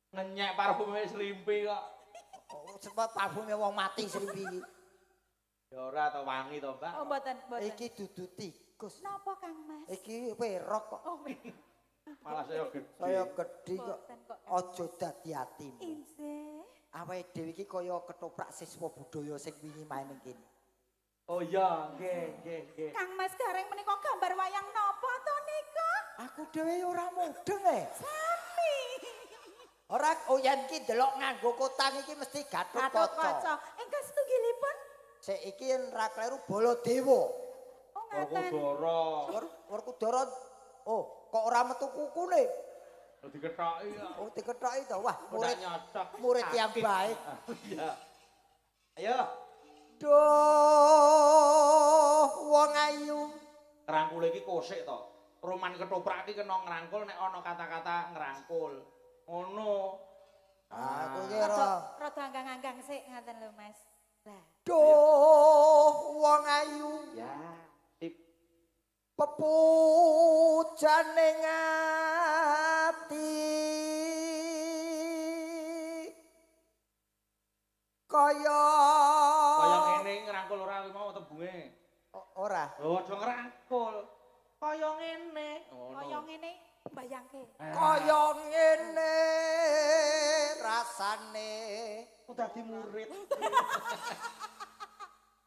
Ngenyek parfume srimpi kok. Oh, sebab parfume wong mati srimpi iki. Ya ora to wangi to, Mbak. Oh, mboten, mboten. Iki dudu tikus. Napa Kang Mas? Iki werok kok. Oh, malah saya gedhe. Saya gedhe kok. Aja dadi atimu. Injih. Awake dhewe iki kaya ketoprak siswa budaya sing wingi main ning kene. Oh iya, nggih, nggih, nggih. Kang Mas Gareng menika gambar wayang napa to nika? Aku dhewe ora mudeng e. Sami. Ora oh yen iki ndelok nganggo kotang iki mesti Gatotkaca. Ingkang setunggilipun sik iki yen ra kleru Baladewa. Oh ngaten. Werkudara. Werkudara. Oh, kok ora metu kukune? Dikethoki kok. Oh, dikethoki to. Wah, murid murid yang baik. Iya. Ayo. Duh, wong ayu. Ngrangkul iki kosik to. Roman ketoprak iki kena ngrangkul nek ana kata-kata ngrangkul. Ngono. Aku iki ora rada anggang-anggang sik ngaten lho, Mas. Lah. Duh, wong ayu. Ya, sip. Pepujane ati. Kaya kaya ngene ngrangkul ora kuwi mau tembunge. Ora. Lho aja ngrangkul. Kaya ngene. Ngono. Kaya ngene mbayangke. Kaya ngene rasane ku dadi murid.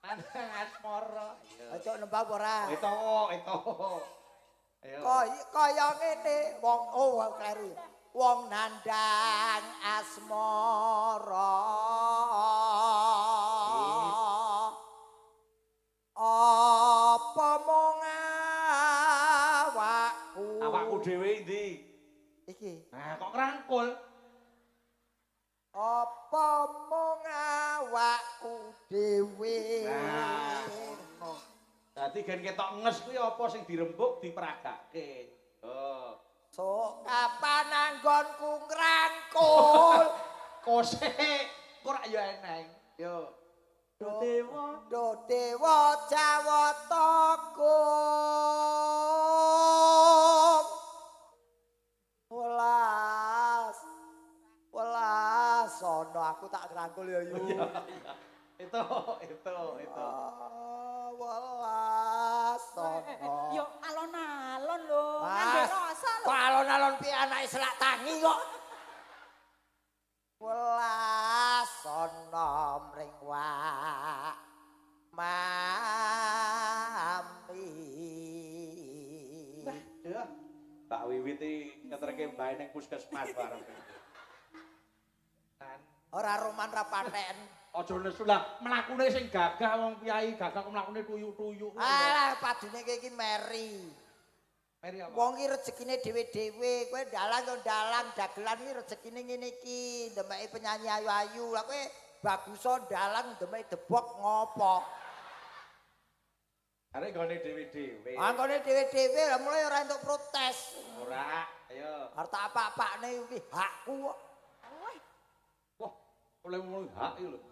Nandang asmara. Aja nembang ora. Itu, itu. Ayo. Kaya ngene wong oh kleru. Wong nandang asmara. Apa mung awakku? Awakku dhewe endi? Iki. Nah, kok ngrangkul? Apa mung awakku dhewe? Nah, dadi gen ketok nges kuwi apa sing dirembug diperagake. Oh. Sok kapan anggonku ngrangkul? Kosek, kok ora ya eneng. Yo. Do dewa, do dewa Jawata Kung. Welas. Welas ono aku tak ngrangkul ya yu. Itu. Welas ono. Yo alon-alon lho, nganggo rasa lho. Kok alon-alon piye anake selak tangi kok. Welas ana mring wak mami. Wiwit iki ngeterke mbae ning puskesmas bareng. Kan Ora roman ra paten. aja nesu lah, mlakune sing gagah wong piyai gagah kok mlakune tuyuk-tuyuk. Alah padune iki meri. Meri apa? Wong iki rezekine dhewe-dhewe, kowe dalang yo dalang, dagelan iki rezekine ngene iki, ndemeki penyanyi ayu-ayu. Lah kowe baguso dalang ndemeki debok ngopo? Arek nggone dhewe-dhewe. Anggone dhewe-dhewe lah mulai ora entuk protes. Ora, ayo. Arep tak apa-apakne iki hakku kok. Wah, oleh ngomong hak iki lho.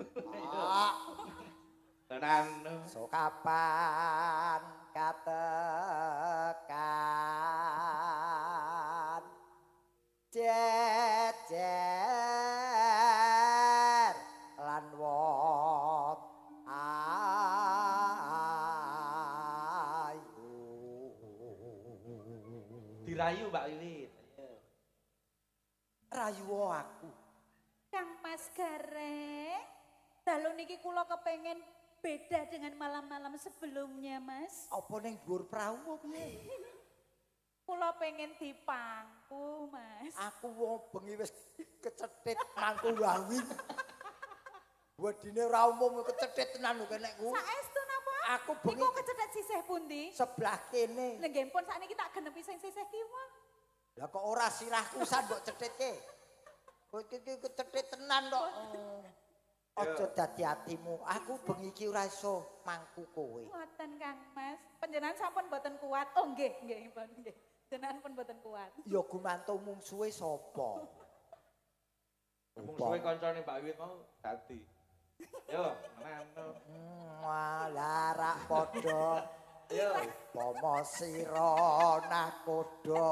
Hak. Tenan. So kapan katekan jejer lan wot ayu. Dirayu Mbak Wiwit. Ayo. Rayu aku. Kang Mas Gareng, dalu niki kula kepengen beda dengan malam-malam sebelumnya, Mas. Apa ning dhuwur prau apa piye? Kula pengen dipangku, Mas. Aku wong bengi wis kecethit mangku wawin. Wedine ora umum kecethit tenan lho kenekku. Saestu napa? Aku bengi Niku kecethit sisih pundi? sebelah kene. Lha nggih pun sakniki tak genepi sing sisih kiwa. Lah kok ora sirahku san mbok cethitke. Kowe iki kecethit tenan kok. Aja dadi atimu. Aku bengi iki ora iso mangku kowe. Ngoten Kang Mas. Panjenengan sampun mboten kuat. Oh nggih, nggih pun nggih. Jenengan pun mboten kuat. Ya gumantung mungsuhe sapa? Mungsuhe kancane Mbak Wiwit mau dadi. Yo, tenan. Malah rak padha. Ayo. Upama sira nakoda.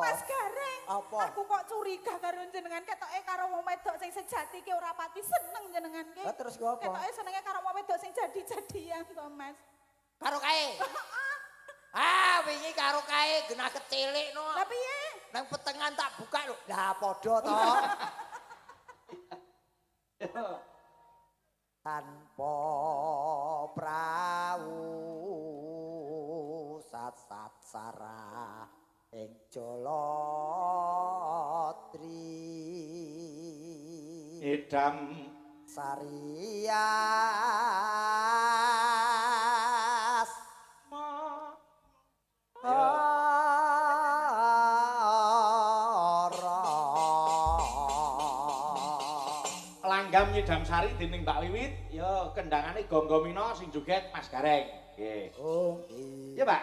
Mas Gareng, Apa? aku kok curiga karo jenengan ketoke karo wong wedok sing sejati ki ora pati seneng jenengan ki. Lah terus ku apa? Ketoke senenge karo wong wedok sing jadi-jadian to, Mas. Karo kae. Ah, wingi karo kae genah kecilik no. Lah piye? Nang petengan tak buka lho. Lah padha to. Tanpa prau sat-sat sarah ing Jaladri. Idam Sarias. Ma. Ora. Langgam nyidam sari dening Mbak Wiwit, ya kendangane Gonggo Mina sing joget Mas Gareng. Nggih. Oh, nggih. Ya, Pak.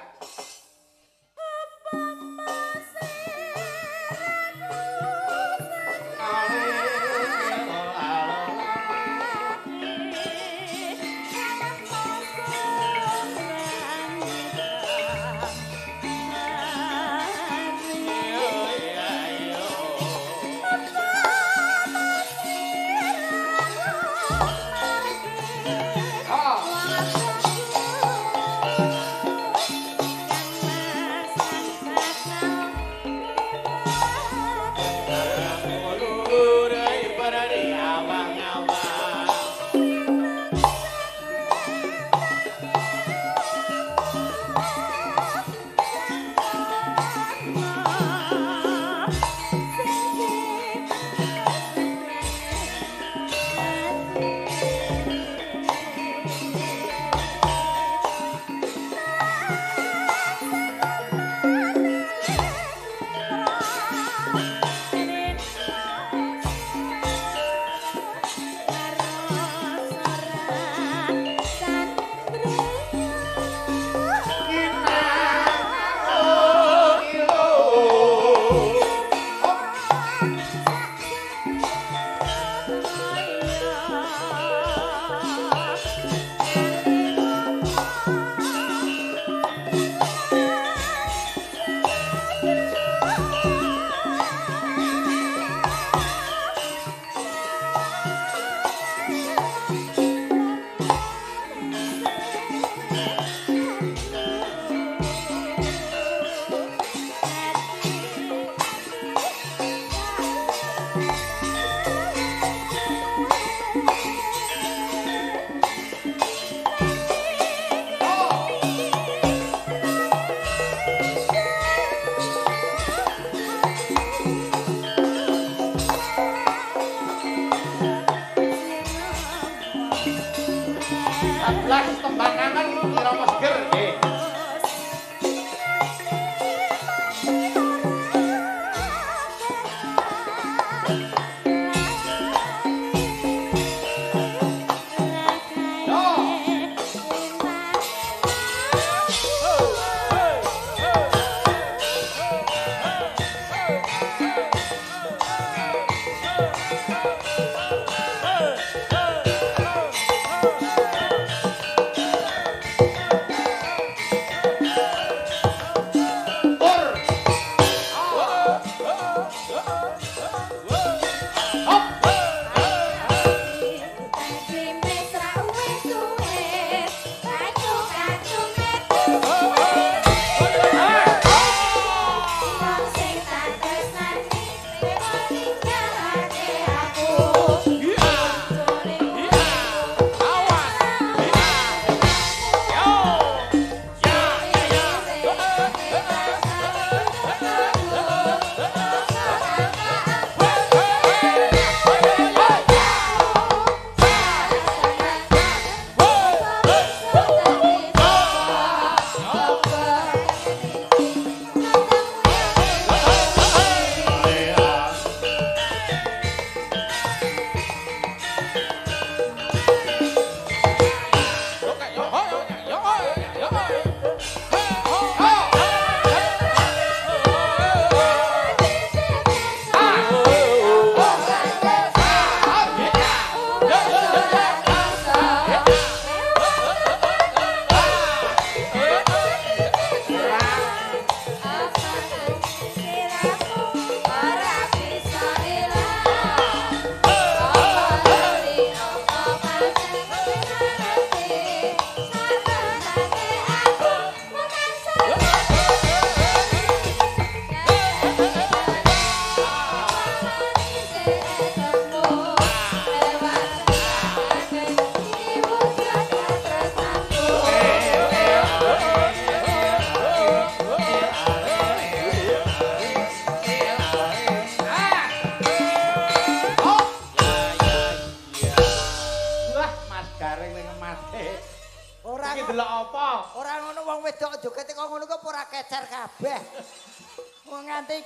Lah tembang kangen irama seger nggih.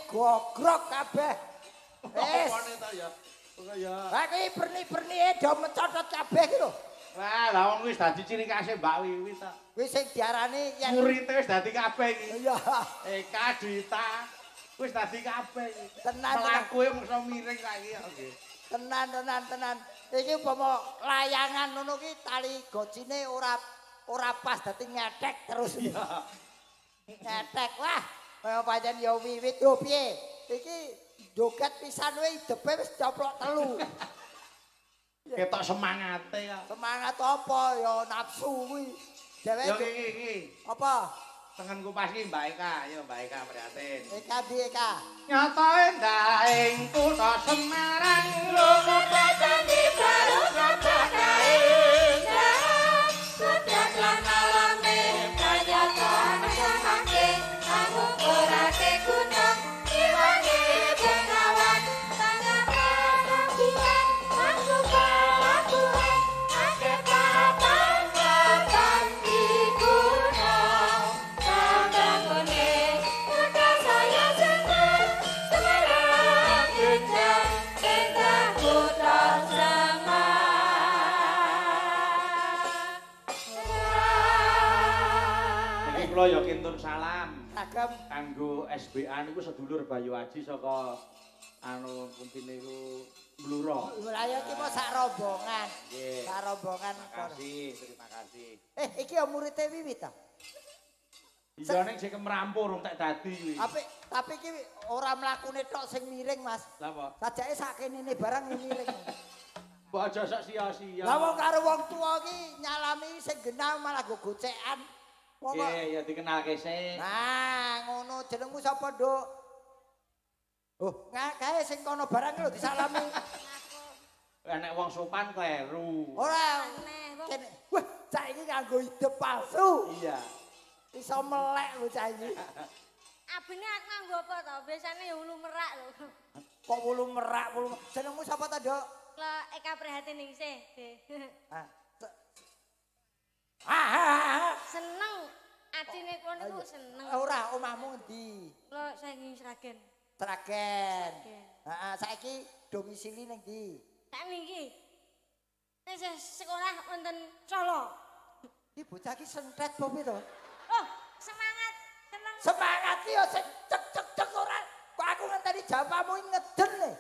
Gogrok kabeh. Wis. Opone to ya? Ya. Lah kuwi perni-pernike do mecotot kabeh iki lho. Wah, lah wong wis dadi ciri khase Mbak Wiwit to. Kuwi sing diarani yen murite wis dadi kabeh iki. Iya. Eka Dwita wis dadi kabeh iki. Tenan mlakuke mung miring saiki kok nggih. Tenan tenan tenan. Iki umpama layangan ngono ki tali gocine ora pas dadi ngetek terus. Iya. Ngetek wah. Kaya pancen ya Wiwit yo piye? Iki joget pisan wae idepe wis coplok telu. Ketok semangate kok. Semangat apa ya nafsu kuwi. Dheweke yo iki iki. Apa? Tengen kupas iki Mbak Eka, ayo Mbak Eka prihatin. Eka ndi Eka? Nyata endah ing kutha Semarang kutha candi baru kae. Kutha lan alame kanyata nake ora gunung iwange bengawan tangan aku kalakuan akeh papan papan di gunung tambangone kutha saya jember Semarang indah indah kutha Semarang. Iki kula ya kintun salam kagem kanggo SBA niku sedulur Bayu Aji saka anu pundi niku Bluro. Lah ya iki mau sak rombongan. Nggih. Sak rombongan. Terima kasih, terima kasih. Iki ya murite Wiwit ta? Iya ning sing kemrampu rung tek dadi kuwi. Tapi iki ora mlakune tok sing miring, Mas. Lha apa? Sajake sakenene barang miring. Mbok aja sok sia-sia. Lah wong karo wong tuwa iki nyalami sing genah malah go gocekan. Nggih, ya dikenalke sik. Nah, ngono jenengmu sapa, Nduk? Oh, kae sing kono barang lho disalami. Enek wong sopan kleru. Ora. Kene. Wah, cah iki nganggo ide palsu. Iya. Iso melek lho cah iki. Abene aku nganggo apa to? Biasane ya wulu merak lho. Kok wulu merak, wulu. Jenengmu sapa ta, Nduk? Kula Eka Prihatin Ningsih. Ah. Seneng. Atine kula niku seneng. Ora, omahmu ngendi? Kula saking Sragen. Sragen. Heeh, saiki domisili ning ndi? Sakniki. Tesih sekolah wonten Solo. Iki bocah iki sentet apa piye to? Oh, semangat, seneng. Semangat ki yo sing cek-cek-cek ora. Kok aku ngenteni jawabanmu ngeden le.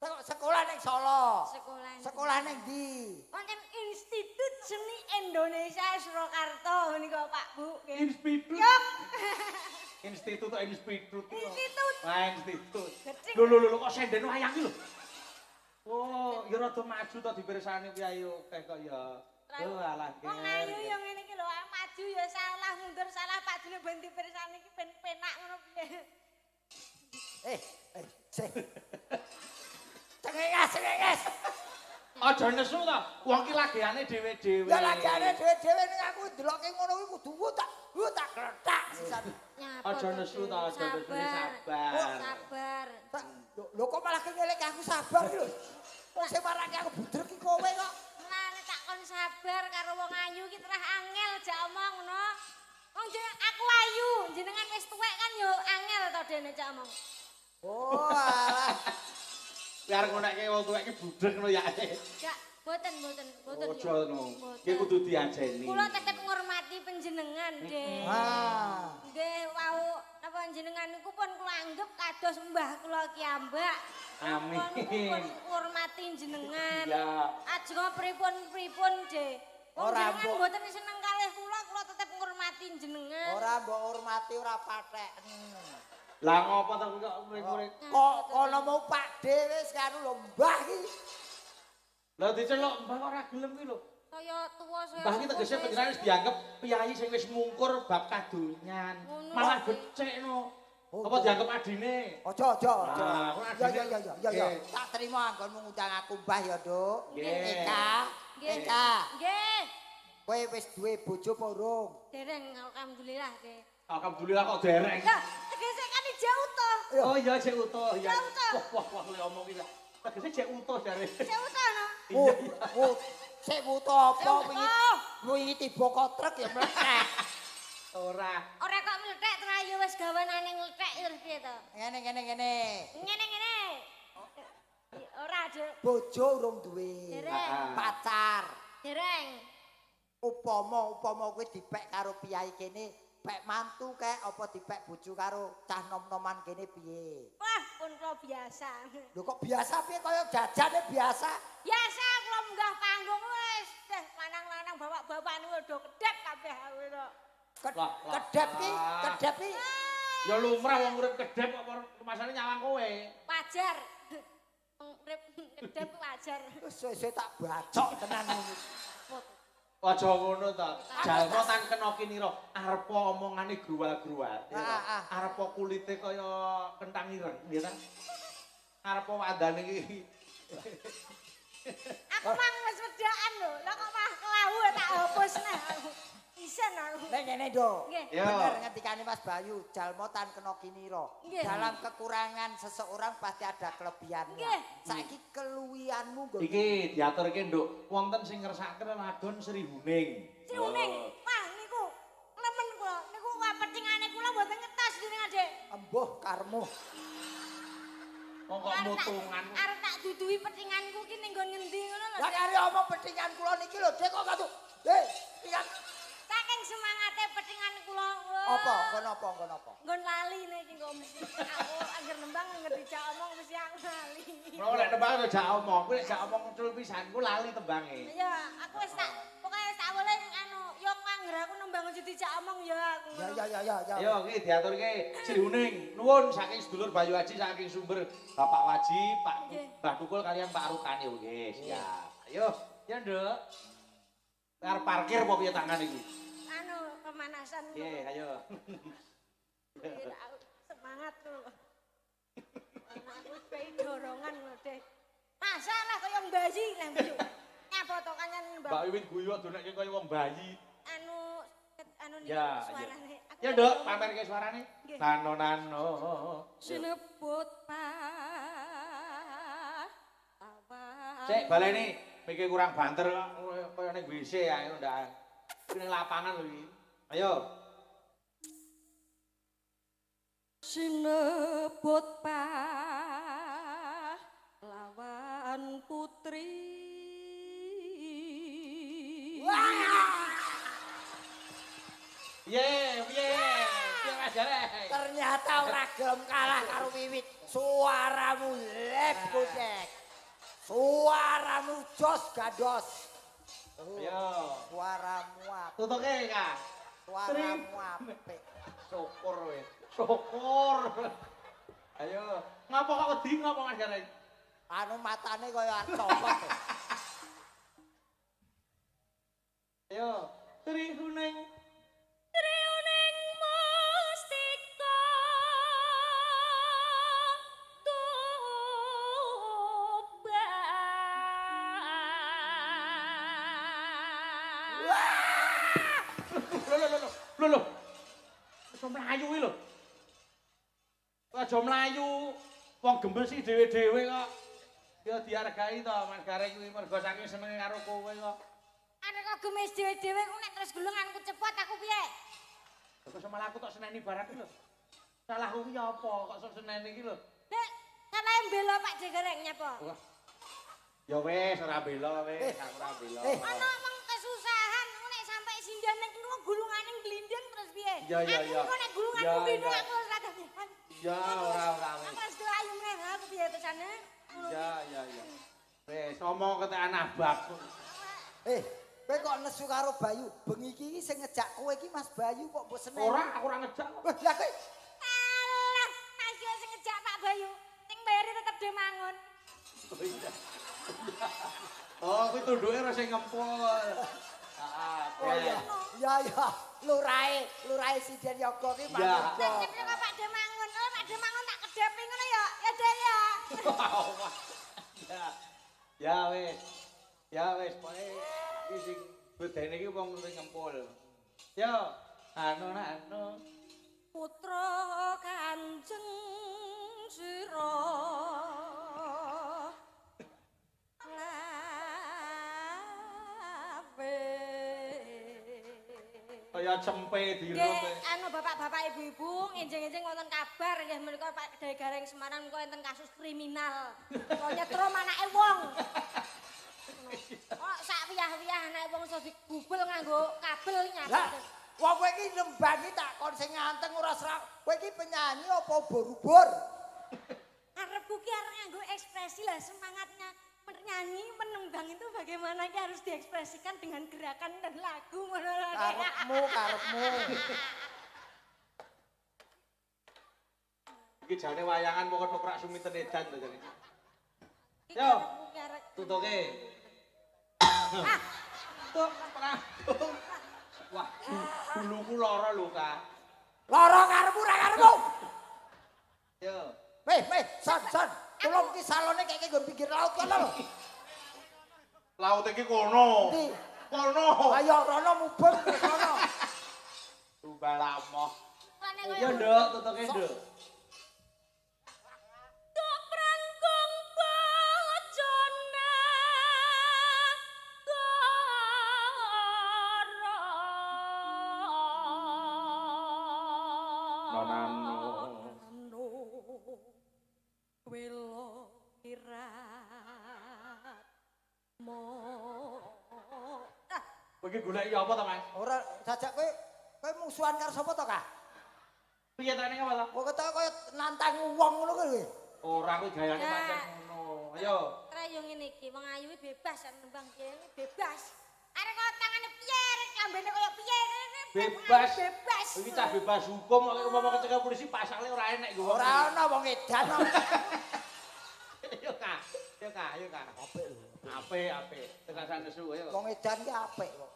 Kok sekolah ning Solo. Sekolah. Sekolah ning ndi? Wonten Institut Seni Indonesia Surakarta menika Pak Bu. Institut. Yok. Institut institut. Institut. Wah, institut. Lho lho lho kok senden wayang iki lho. Oh, ya rada maju to dipirsani piye akeh kok ya. Oh, alah. Wong ayu ya ngene iki lho, maju ya salah, mundur salah, Pak June ben dipirsani iki ben penak ngono piye. Sik. Cengenges, cengenges. Aja nesu to. Wong ki lagiane dhewe-dhewe. Ya lagiane dhewe-dhewe ning aku ndelokke ngono kuwi kudu tak kletak sisan. Aja nesu to, aja nesu, sabar. Sabar. Lho kok malah ngelek aku sabar iki lho. Wong sing marake aku budrek iki kowe kok. Mulane tak kon sabar karo wong ayu iki terah angel jak omong ngono. Wong jeneng aku ayu, jenengan wis tuwek kan yo angel to dene jak omong. Oh alah. Biar ngonekke wong tuwek iki budrek ngono ya. Gak, boten. Aja ngono. Ki kudu diajeni. Kula tetep ngurmati panjenengan, Dik. Ah. Nggih, wau napa jenengan niku pun kula anggap kados mbah kula ki ambak. Amin. Pun ngurmati jenengan. Ya. Ajeng pripun-pripun, Dik. Wong Ora, jenengan mboten seneng kalih kula, kula tetep ngurmati jenengan. Ora mbok hormati ora patheken. Lah ngopo to kok murid-murid? Kok kono mau Pak D wis karo lho mbah iki. Lah diceluk mbah kok ora gelem kuwi lho. Saya tuwa saya. Mbah iki tegese panjenengan wis dianggep piyayi sing wis mungkur bab kadonyan. Malah becik no. Apa dianggep adine? Aja aja aja. Ya ya ya ya. Tak terima anggonmu ngundang aku mbah ya, Nduk. Eka. Eka. Nggih. Kowe wis duwe bojo apa urung? Dereng, alhamdulillah, Dek. Alhamdulillah kok dereng. Lah, tegese kan jek utuh. Oh iya jek utuh ya. Wah wah wah le omong iki. Tegese jek utuh jare. Jek utuh no. Oh, sik utuh apa wingi? Wingi tiba kok truk ya mlethek. Ora. Ora kok mlethek terus ya wis gawanane nglethek terus piye to? Ngene ngene ngene. Ngene ngene. Ora, Dik. Bojo urung duwe. Dereng. Pacar. Dereng. Upama-upama kowe dipek karo piyai kene, pek mantu kek apa dipek bojo karo cah nom-noman kene piye? Wah, pun kula biasa. Lho kok biasa piye kaya jajane biasa? Biasa kula munggah panggung wis deh lanang-lanang bapak-bapak niku do kedep kabeh aku kok. Kedep ki, kedep ki. Ya lumrah wong urip kedep kok rumasane nyawang kowe. Wajar. Wong urip kedep wajar. Wis suwe-suwe tak bacok tenan ngono. Aja ngono to. Jalma tan kena kinira arepa omongane gruwal-gruwal. Arepa kulite kaya kentang ireng, nggih ta? Arepa wandane iki. Aku mang wis wedakan lho. Lah kok malah kelawu tak hapus neh aku. Isen aku. Nek ngene, Nduk. Bener ngendikane Mas Bayu, jalma tan kena kinira. Dalam kekurangan seseorang pasti ada kelebihannya. Saiki keluwihanmu nggo. Iki diaturke, Nduk. Wonten sing ngersakaken ladon Sri Huning. Sri Huning. Wah, niku nemen kula. Niku petingane kula mboten ngetos jenengan, Dik. Embuh karmu. Wong kok mutungan. Arep tak duduhi petinganku ki ning nggon ngendi ngono lho. Lah kare omong petingan kula niki lho, Dik kok katu. Hei, petingan saking semangate petingan kula. Apa? Nggon apa? Nggon apa? Nggon lali niki kok mesti aku angger nembang ngerti jak omong mesti aku lali. Ora lek nembang jak omong, kuwi lek jak omong ngecul pisan ku lali tembange. Iya, aku wis tak pokoke wis tak boleh anu yo angger aku nembang aja dijak omong ya aku. Ya ya ya ya. Yo iki diaturke Sri Huning. Nuwun saking sedulur Bayu Aji saking sumber Bapak Waji, Pak Mbah Tukul kalian Pak Rukani nggih, siap. Ayo, ya Nduk. Arep parkir apa piye tangan iki? Anu pemanasan. Nggih, ayo. Semangat lho. Aku bae dorongan lho, Dek. Masalah kaya bayi lah guyu. Nyapa to kancan Mbak? Mbak Wiwit guyu donekke kaya wong bayi. Anu anu niku suarane. Ya, Nduk, pamerke suarane. Nano nano. Sinebut pahlawan. Sik baleni. Mikir kurang banter kok kaya ning WC ae ndak. Iki ning lapangan lho iki. Ayo. Sinebut pahlawan putri. Piye, piye? Piye Mas Gareng? Ternyata ora gelem kalah karo Wiwit. Suaramu lep gocek. Suaramu jos gandos. Ayo. Suaramu apik. Tutuke, Kak. Suaramu apik. Syukur wis. Syukur. Ayo. Ngapa kok wedi ngapa Mas Gareng? Anu matane kaya arep copot. Ayo. Trihuning Triuning mustika Tuban. Lho lho lho lho lho. Aja mlayu iki lho. Aja mlayu. Wong gembel sih dhewe-dhewe kok. Ya dihargai to Mas Gareng kuwi mergo saking senenge karo kowe kok. Arek kok gemes dhewe-dhewe ku nek terus gulunganku cepot aku piye? Kok malah aku tok seneni barang iki lho. Salahku ki apa kok sok seneni iki lho. Nek salahe mbela Pak Gareng nyapa? Wah. Ya wis ora bela wis, aku ora bela. Ana wong kesusahan nek sampe sinden ning kono gulungane glinding terus piye? Ya ya ya. Aku nek gulunganku glinding aku ora dadi. Ya ora ora wis. Aku wis ayu meneh aku piye terusane? Ya ya ya. Wis omong ketekan abab. Kowe kok nesu karo Bayu? Bengi iki sing ngejak kowe iki Mas Bayu kok mbok seneni? Ora, aku ora ngejak kok. Lah kowe alah, Mas yo sing ngejak Pak Bayu. Sing bayari tetep dhewe mangun. Oh iya. Oh, kuwi tunduke ora sing ngempul. Heeh. Oh iya. Ya ya, lurahe, lurahe Sinden Yoga ki mangun. Sing kok Pak Dhe mangun. Oh, Pak Dhe mangun tak kedepi ngono ya. Ya Dhe ya. Ya. Ya wis. Ya wis, pokoke iki sing bedene iki wong sing ngempul. Yo, anu anu. Putra Kanjeng Sira Lawe. Kaya cempe dirup. Nggih, anu bapak-bapak ibu-ibu enjing-enjing wonten kabar nggih menika Pak Dhe Gareng Semarang menika enten kasus kriminal. Kok nyetrum anake wong. Oh, sak wiyah-wiyah anake wong iso digubel nganggo kabel nyapa. Wong kowe iki nembangi tak kon sing nganteng ora serak. Kowe iki penyanyi apa ubur-ubur? Karepku ki arep nganggo ekspresi lah semangatnya menyanyi, menembang itu bagaimana ki harus diekspresikan dengan gerakan dan lagu ngono lho. Karepmu, karepmu. Iki jane wayangan mung ketoprak sumiten edan to jane. Yo. Tutuke. Ah. Tuk prangkung. Wah, buluku lara lho, Kak. Lara karepmu ra karepmu. Yo. Weh, weh, son, son. Tulung ki salone keke nggon pinggir laut kono lho. Laut iki kono. Ndi? Kono. Ayo rono mubeng kono. Tumbal amoh. Yo, Nduk, tutuke, Nduk. Tuk prangkung bojone goro. Nonano. Welo irat mo. Kowe iki goleki apa to, Mas? Ora jajak kowe kowe musuhan karo sapa to, Kak? Piye ta ning apa to? Kok ketok kaya nantang wong ngono kuwi. Ora kuwi gayane pancen ngono. Ayo. Ora yo ngene iki, wong ayu bebas nembang kene bebas. Arek kok tangane piye, arek klambene kaya piye. Bebas. Bebas. Iki cah bebas hukum kok umpama kecekel polisi pasale ora enek nggo. Ora ana wong edan kok. Ayo Kak, ayo Kak, ayo Kak. Apik lho. Apik, apik. Tegasan nesu ayo. Wong edan ki apik kok.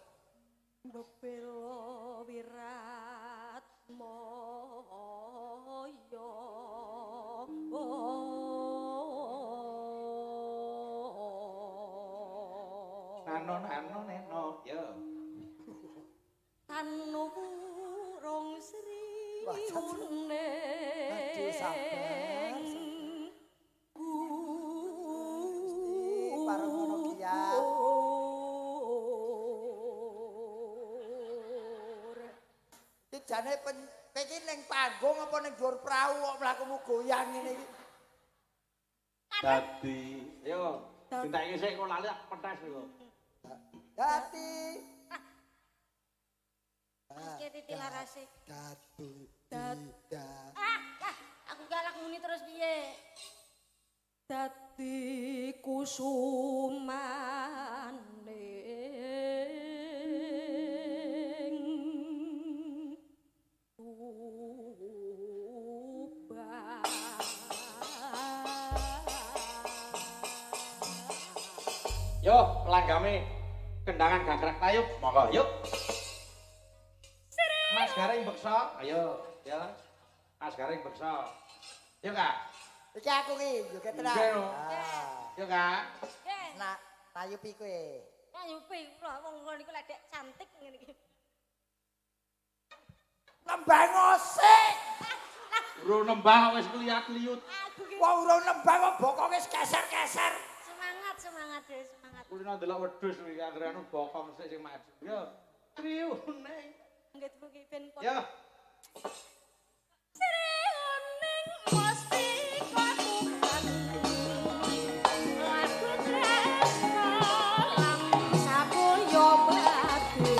Bebelo wirat moyo. Nano nano neno, yo. Tanu wurung sri une. Aduh sabar. Pareng ngono kiya. Jane iki ning panggung apa ning dhuwur prau kok mlakumu goyang ngene iki. Dadi, yo, dintake sik kok lali tak petes lho. Dadi. Mas titi larase. Dadi. Ah, aku galak muni terus piye? Dadi kusumane Yo, langgame kendangan gagrak tayub, monggo yuk. Mas Gareng beksa, ayo ya. Mas Gareng beksa. Yuk, Kak. Iki aku ki joget tenan. Yuk, Kak. Nah, nayupi kowe. Nayupi kula wong kula niku ledek cantik ngene iki. Nembang osik. Urung nembang wis kliat-liut. Wong urung nembang kok bokonge wis keser-keser. Semangat, semangat, semangat. Kulino ndelok wedhus kuwi anggere anu bokong sik sing maju. Yo, triune. Nggih iki ben. Yo. Sriuning mesti kakukan. Lagu tresno lan sapuyo batu.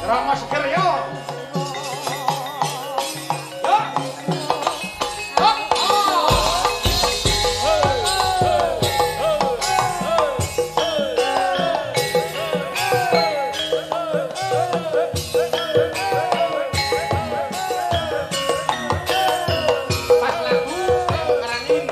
Rama seger yo. Yo. Pas lagu ngerangin.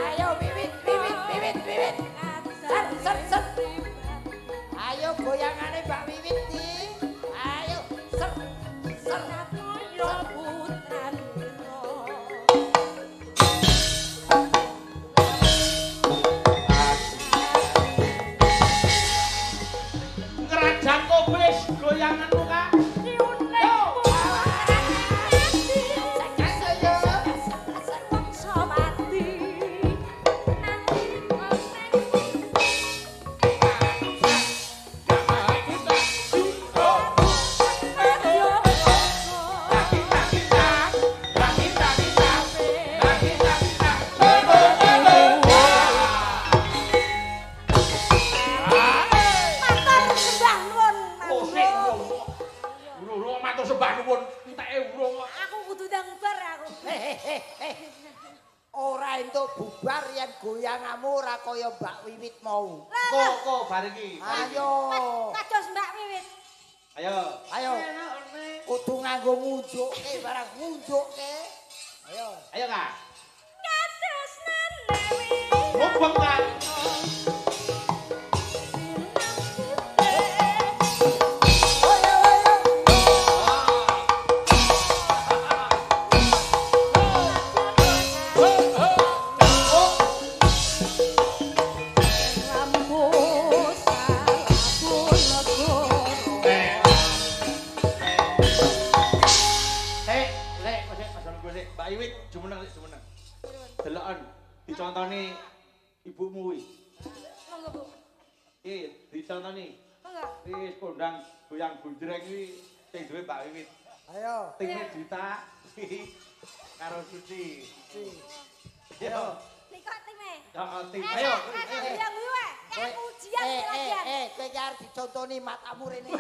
Ayo wiwit wiwit wiwit wiwit. Ser ser ser. Ayo goyangane Mbak Wiwit iki. Ayo ser ser. Ngerajang kobis goyanganmu Kak. Yo. bar yen goyangamu ora kaya Mbak Wiwit mau. Kok bar iki. Ayo. Kados Mbak Wiwit. Ayo. Ayo. Kudu nganggo ngunjukke barang ngunjukke. Ayo. Ayo, Kak. Katresnane wi. Mubeng, Kak. Dicontoni ibumu kuwi. Monggo, Bu. Iki dicontoni. Monggo. Wis kondang goyang gondreng kuwi sing duwe Mbak Wiwit. Ayo. Time Dita karo Suci. Ayo. Nika time. Heeh, tim. Ayo. Goyang kuwi wae. Kayak ujian latihan. Kowe iki arep dicontoni matamu rene.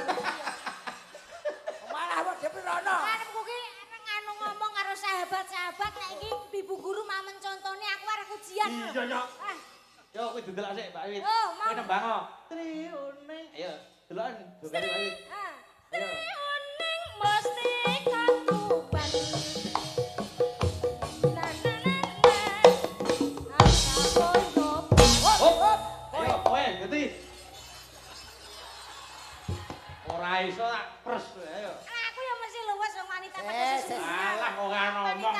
Malah wedhe rono. Arepku ki nganu ngomong karo sahabat-sahabat nek iki ibu guru mamen contone aku arep ujian. Iya, yo. Yo kowe didelok sik Mbak Wiwit. Kowe nembang. Triune. Ayo, deloken jogete Mbak Wiwit. Heeh. Triuning mesti katuban. Na na na na. Ayo, kowe ngerti. Ora iso tak pres ayo. Aku ya mesti luwes wong wanita pada Alah ora ngomong.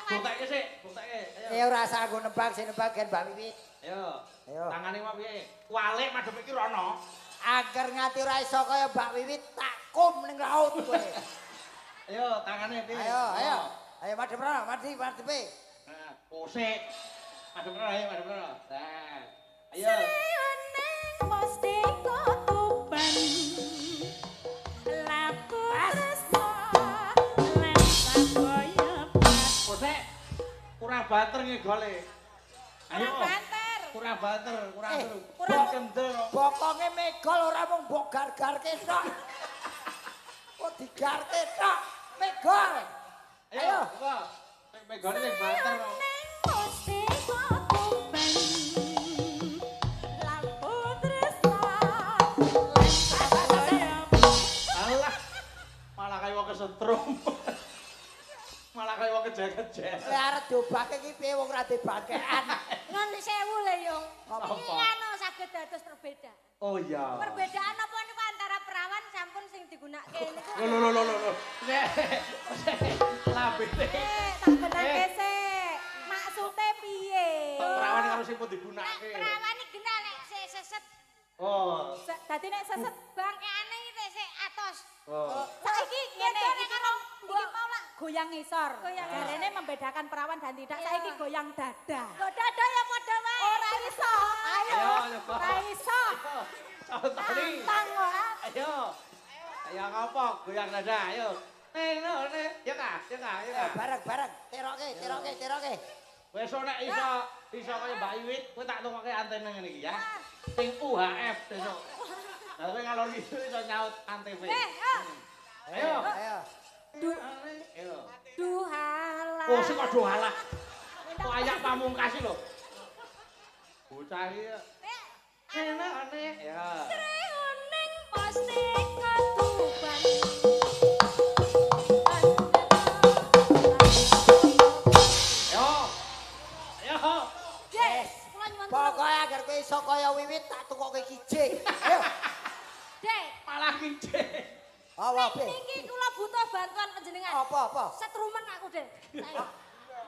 Bukteke sik, bukteke. Ayo. Ora usah nggo nembang, sing nembang gen Mbak Wiwit. Ayo. Ayo. Tangane wae piye? Walik madhep iki rono. Angger nganti ora iso kaya Mbak Wiwit tak kum ning laut kowe. Ayo tangane piye? Ayo, ayo. Ayo madhep rono, madhepe. Nah, kosek. Madhep rono, ayo madhep rono. Nah. Ayo. Sriuning mesti katuban. Laku tresno lan sakoya. Kosek. Kurang banter ngegole. Ayo. Kurang banter. Kurang banter, kurang seru. Kurang kendel. Bokonge megol ora mung mbok gar-garke tok. Kok digarke tok, megol. Ayo. Megole sing banter kok. Mesti katuban. Laku tresno lan sakoya. Alah. Malah kaya wong kesetrum. Malah kaya wong kejer-kejer. Lek arep diobahke iki piye wong ora dibangkean. Ngon sewu lho, Yung. Apa? Iki anu saged dados perbedaan. Oh iya. Perbedaan apa niku antara perawan sampun sing digunakake niku. Lho lho lho lho. Lambene. Tak benake sik. Maksude piye? Perawan karo sing pun digunakake. Perawan iki genah nek sik seset. Oh. Dadi nek seset bangkeane iki sik atos. Oh. Saiki ngene iki mau lak goyang ngisor. Jarene membedakan perawan dan tidak. Saiki goyang dada. Kok dada ya padha wae. Ora iso. Ayo. Ora iso. Tantang kok. Ayo. Ayo ngopo goyang dada ayo. Nih nih. Yo Kak, yo Kak, yo Kak. Bareng-bareng. Teroke, teroke, teroke. Wes nek iso iso kaya Mbak Wiwit, kowe tak tukoke antena ngene iki ya. Sing UHF besok. Lah kowe ngalor gitu iso nyaut Antv. Ayo. Ayo. Ayo. Duhala. Oh, sing kok duhala. Kok ayak pamungkas iki lho. Bocah iki. Enak aneh. Ya. Sriuning mesti katuban. Ayo. Ayo. Yes. Kula nyuwun Pokoke agar kowe iso kaya Wiwit tak tukoke kijing. Ayo. Dek. Malah kijing. Apa piye? Niki kula butuh bantuan panjenengan. Apa apa? Setrumen aku, Dek.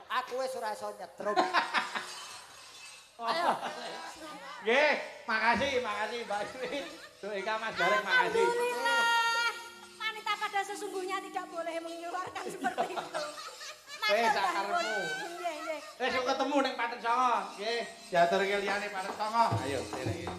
Aku wis ora iso nyetrum. Ayo. Nggih, makasih, makasih Mbak Wiwit. Duh Eka Mas Gareng makasih. Alhamdulillah. Wanita pada sesungguhnya tidak boleh mengeluarkan seperti itu. Wis sak karepmu. Nggih, nggih. Wis ketemu ning Paten Songo. Nggih, diaturke liyane Paten Songo. Ayo, rene iki.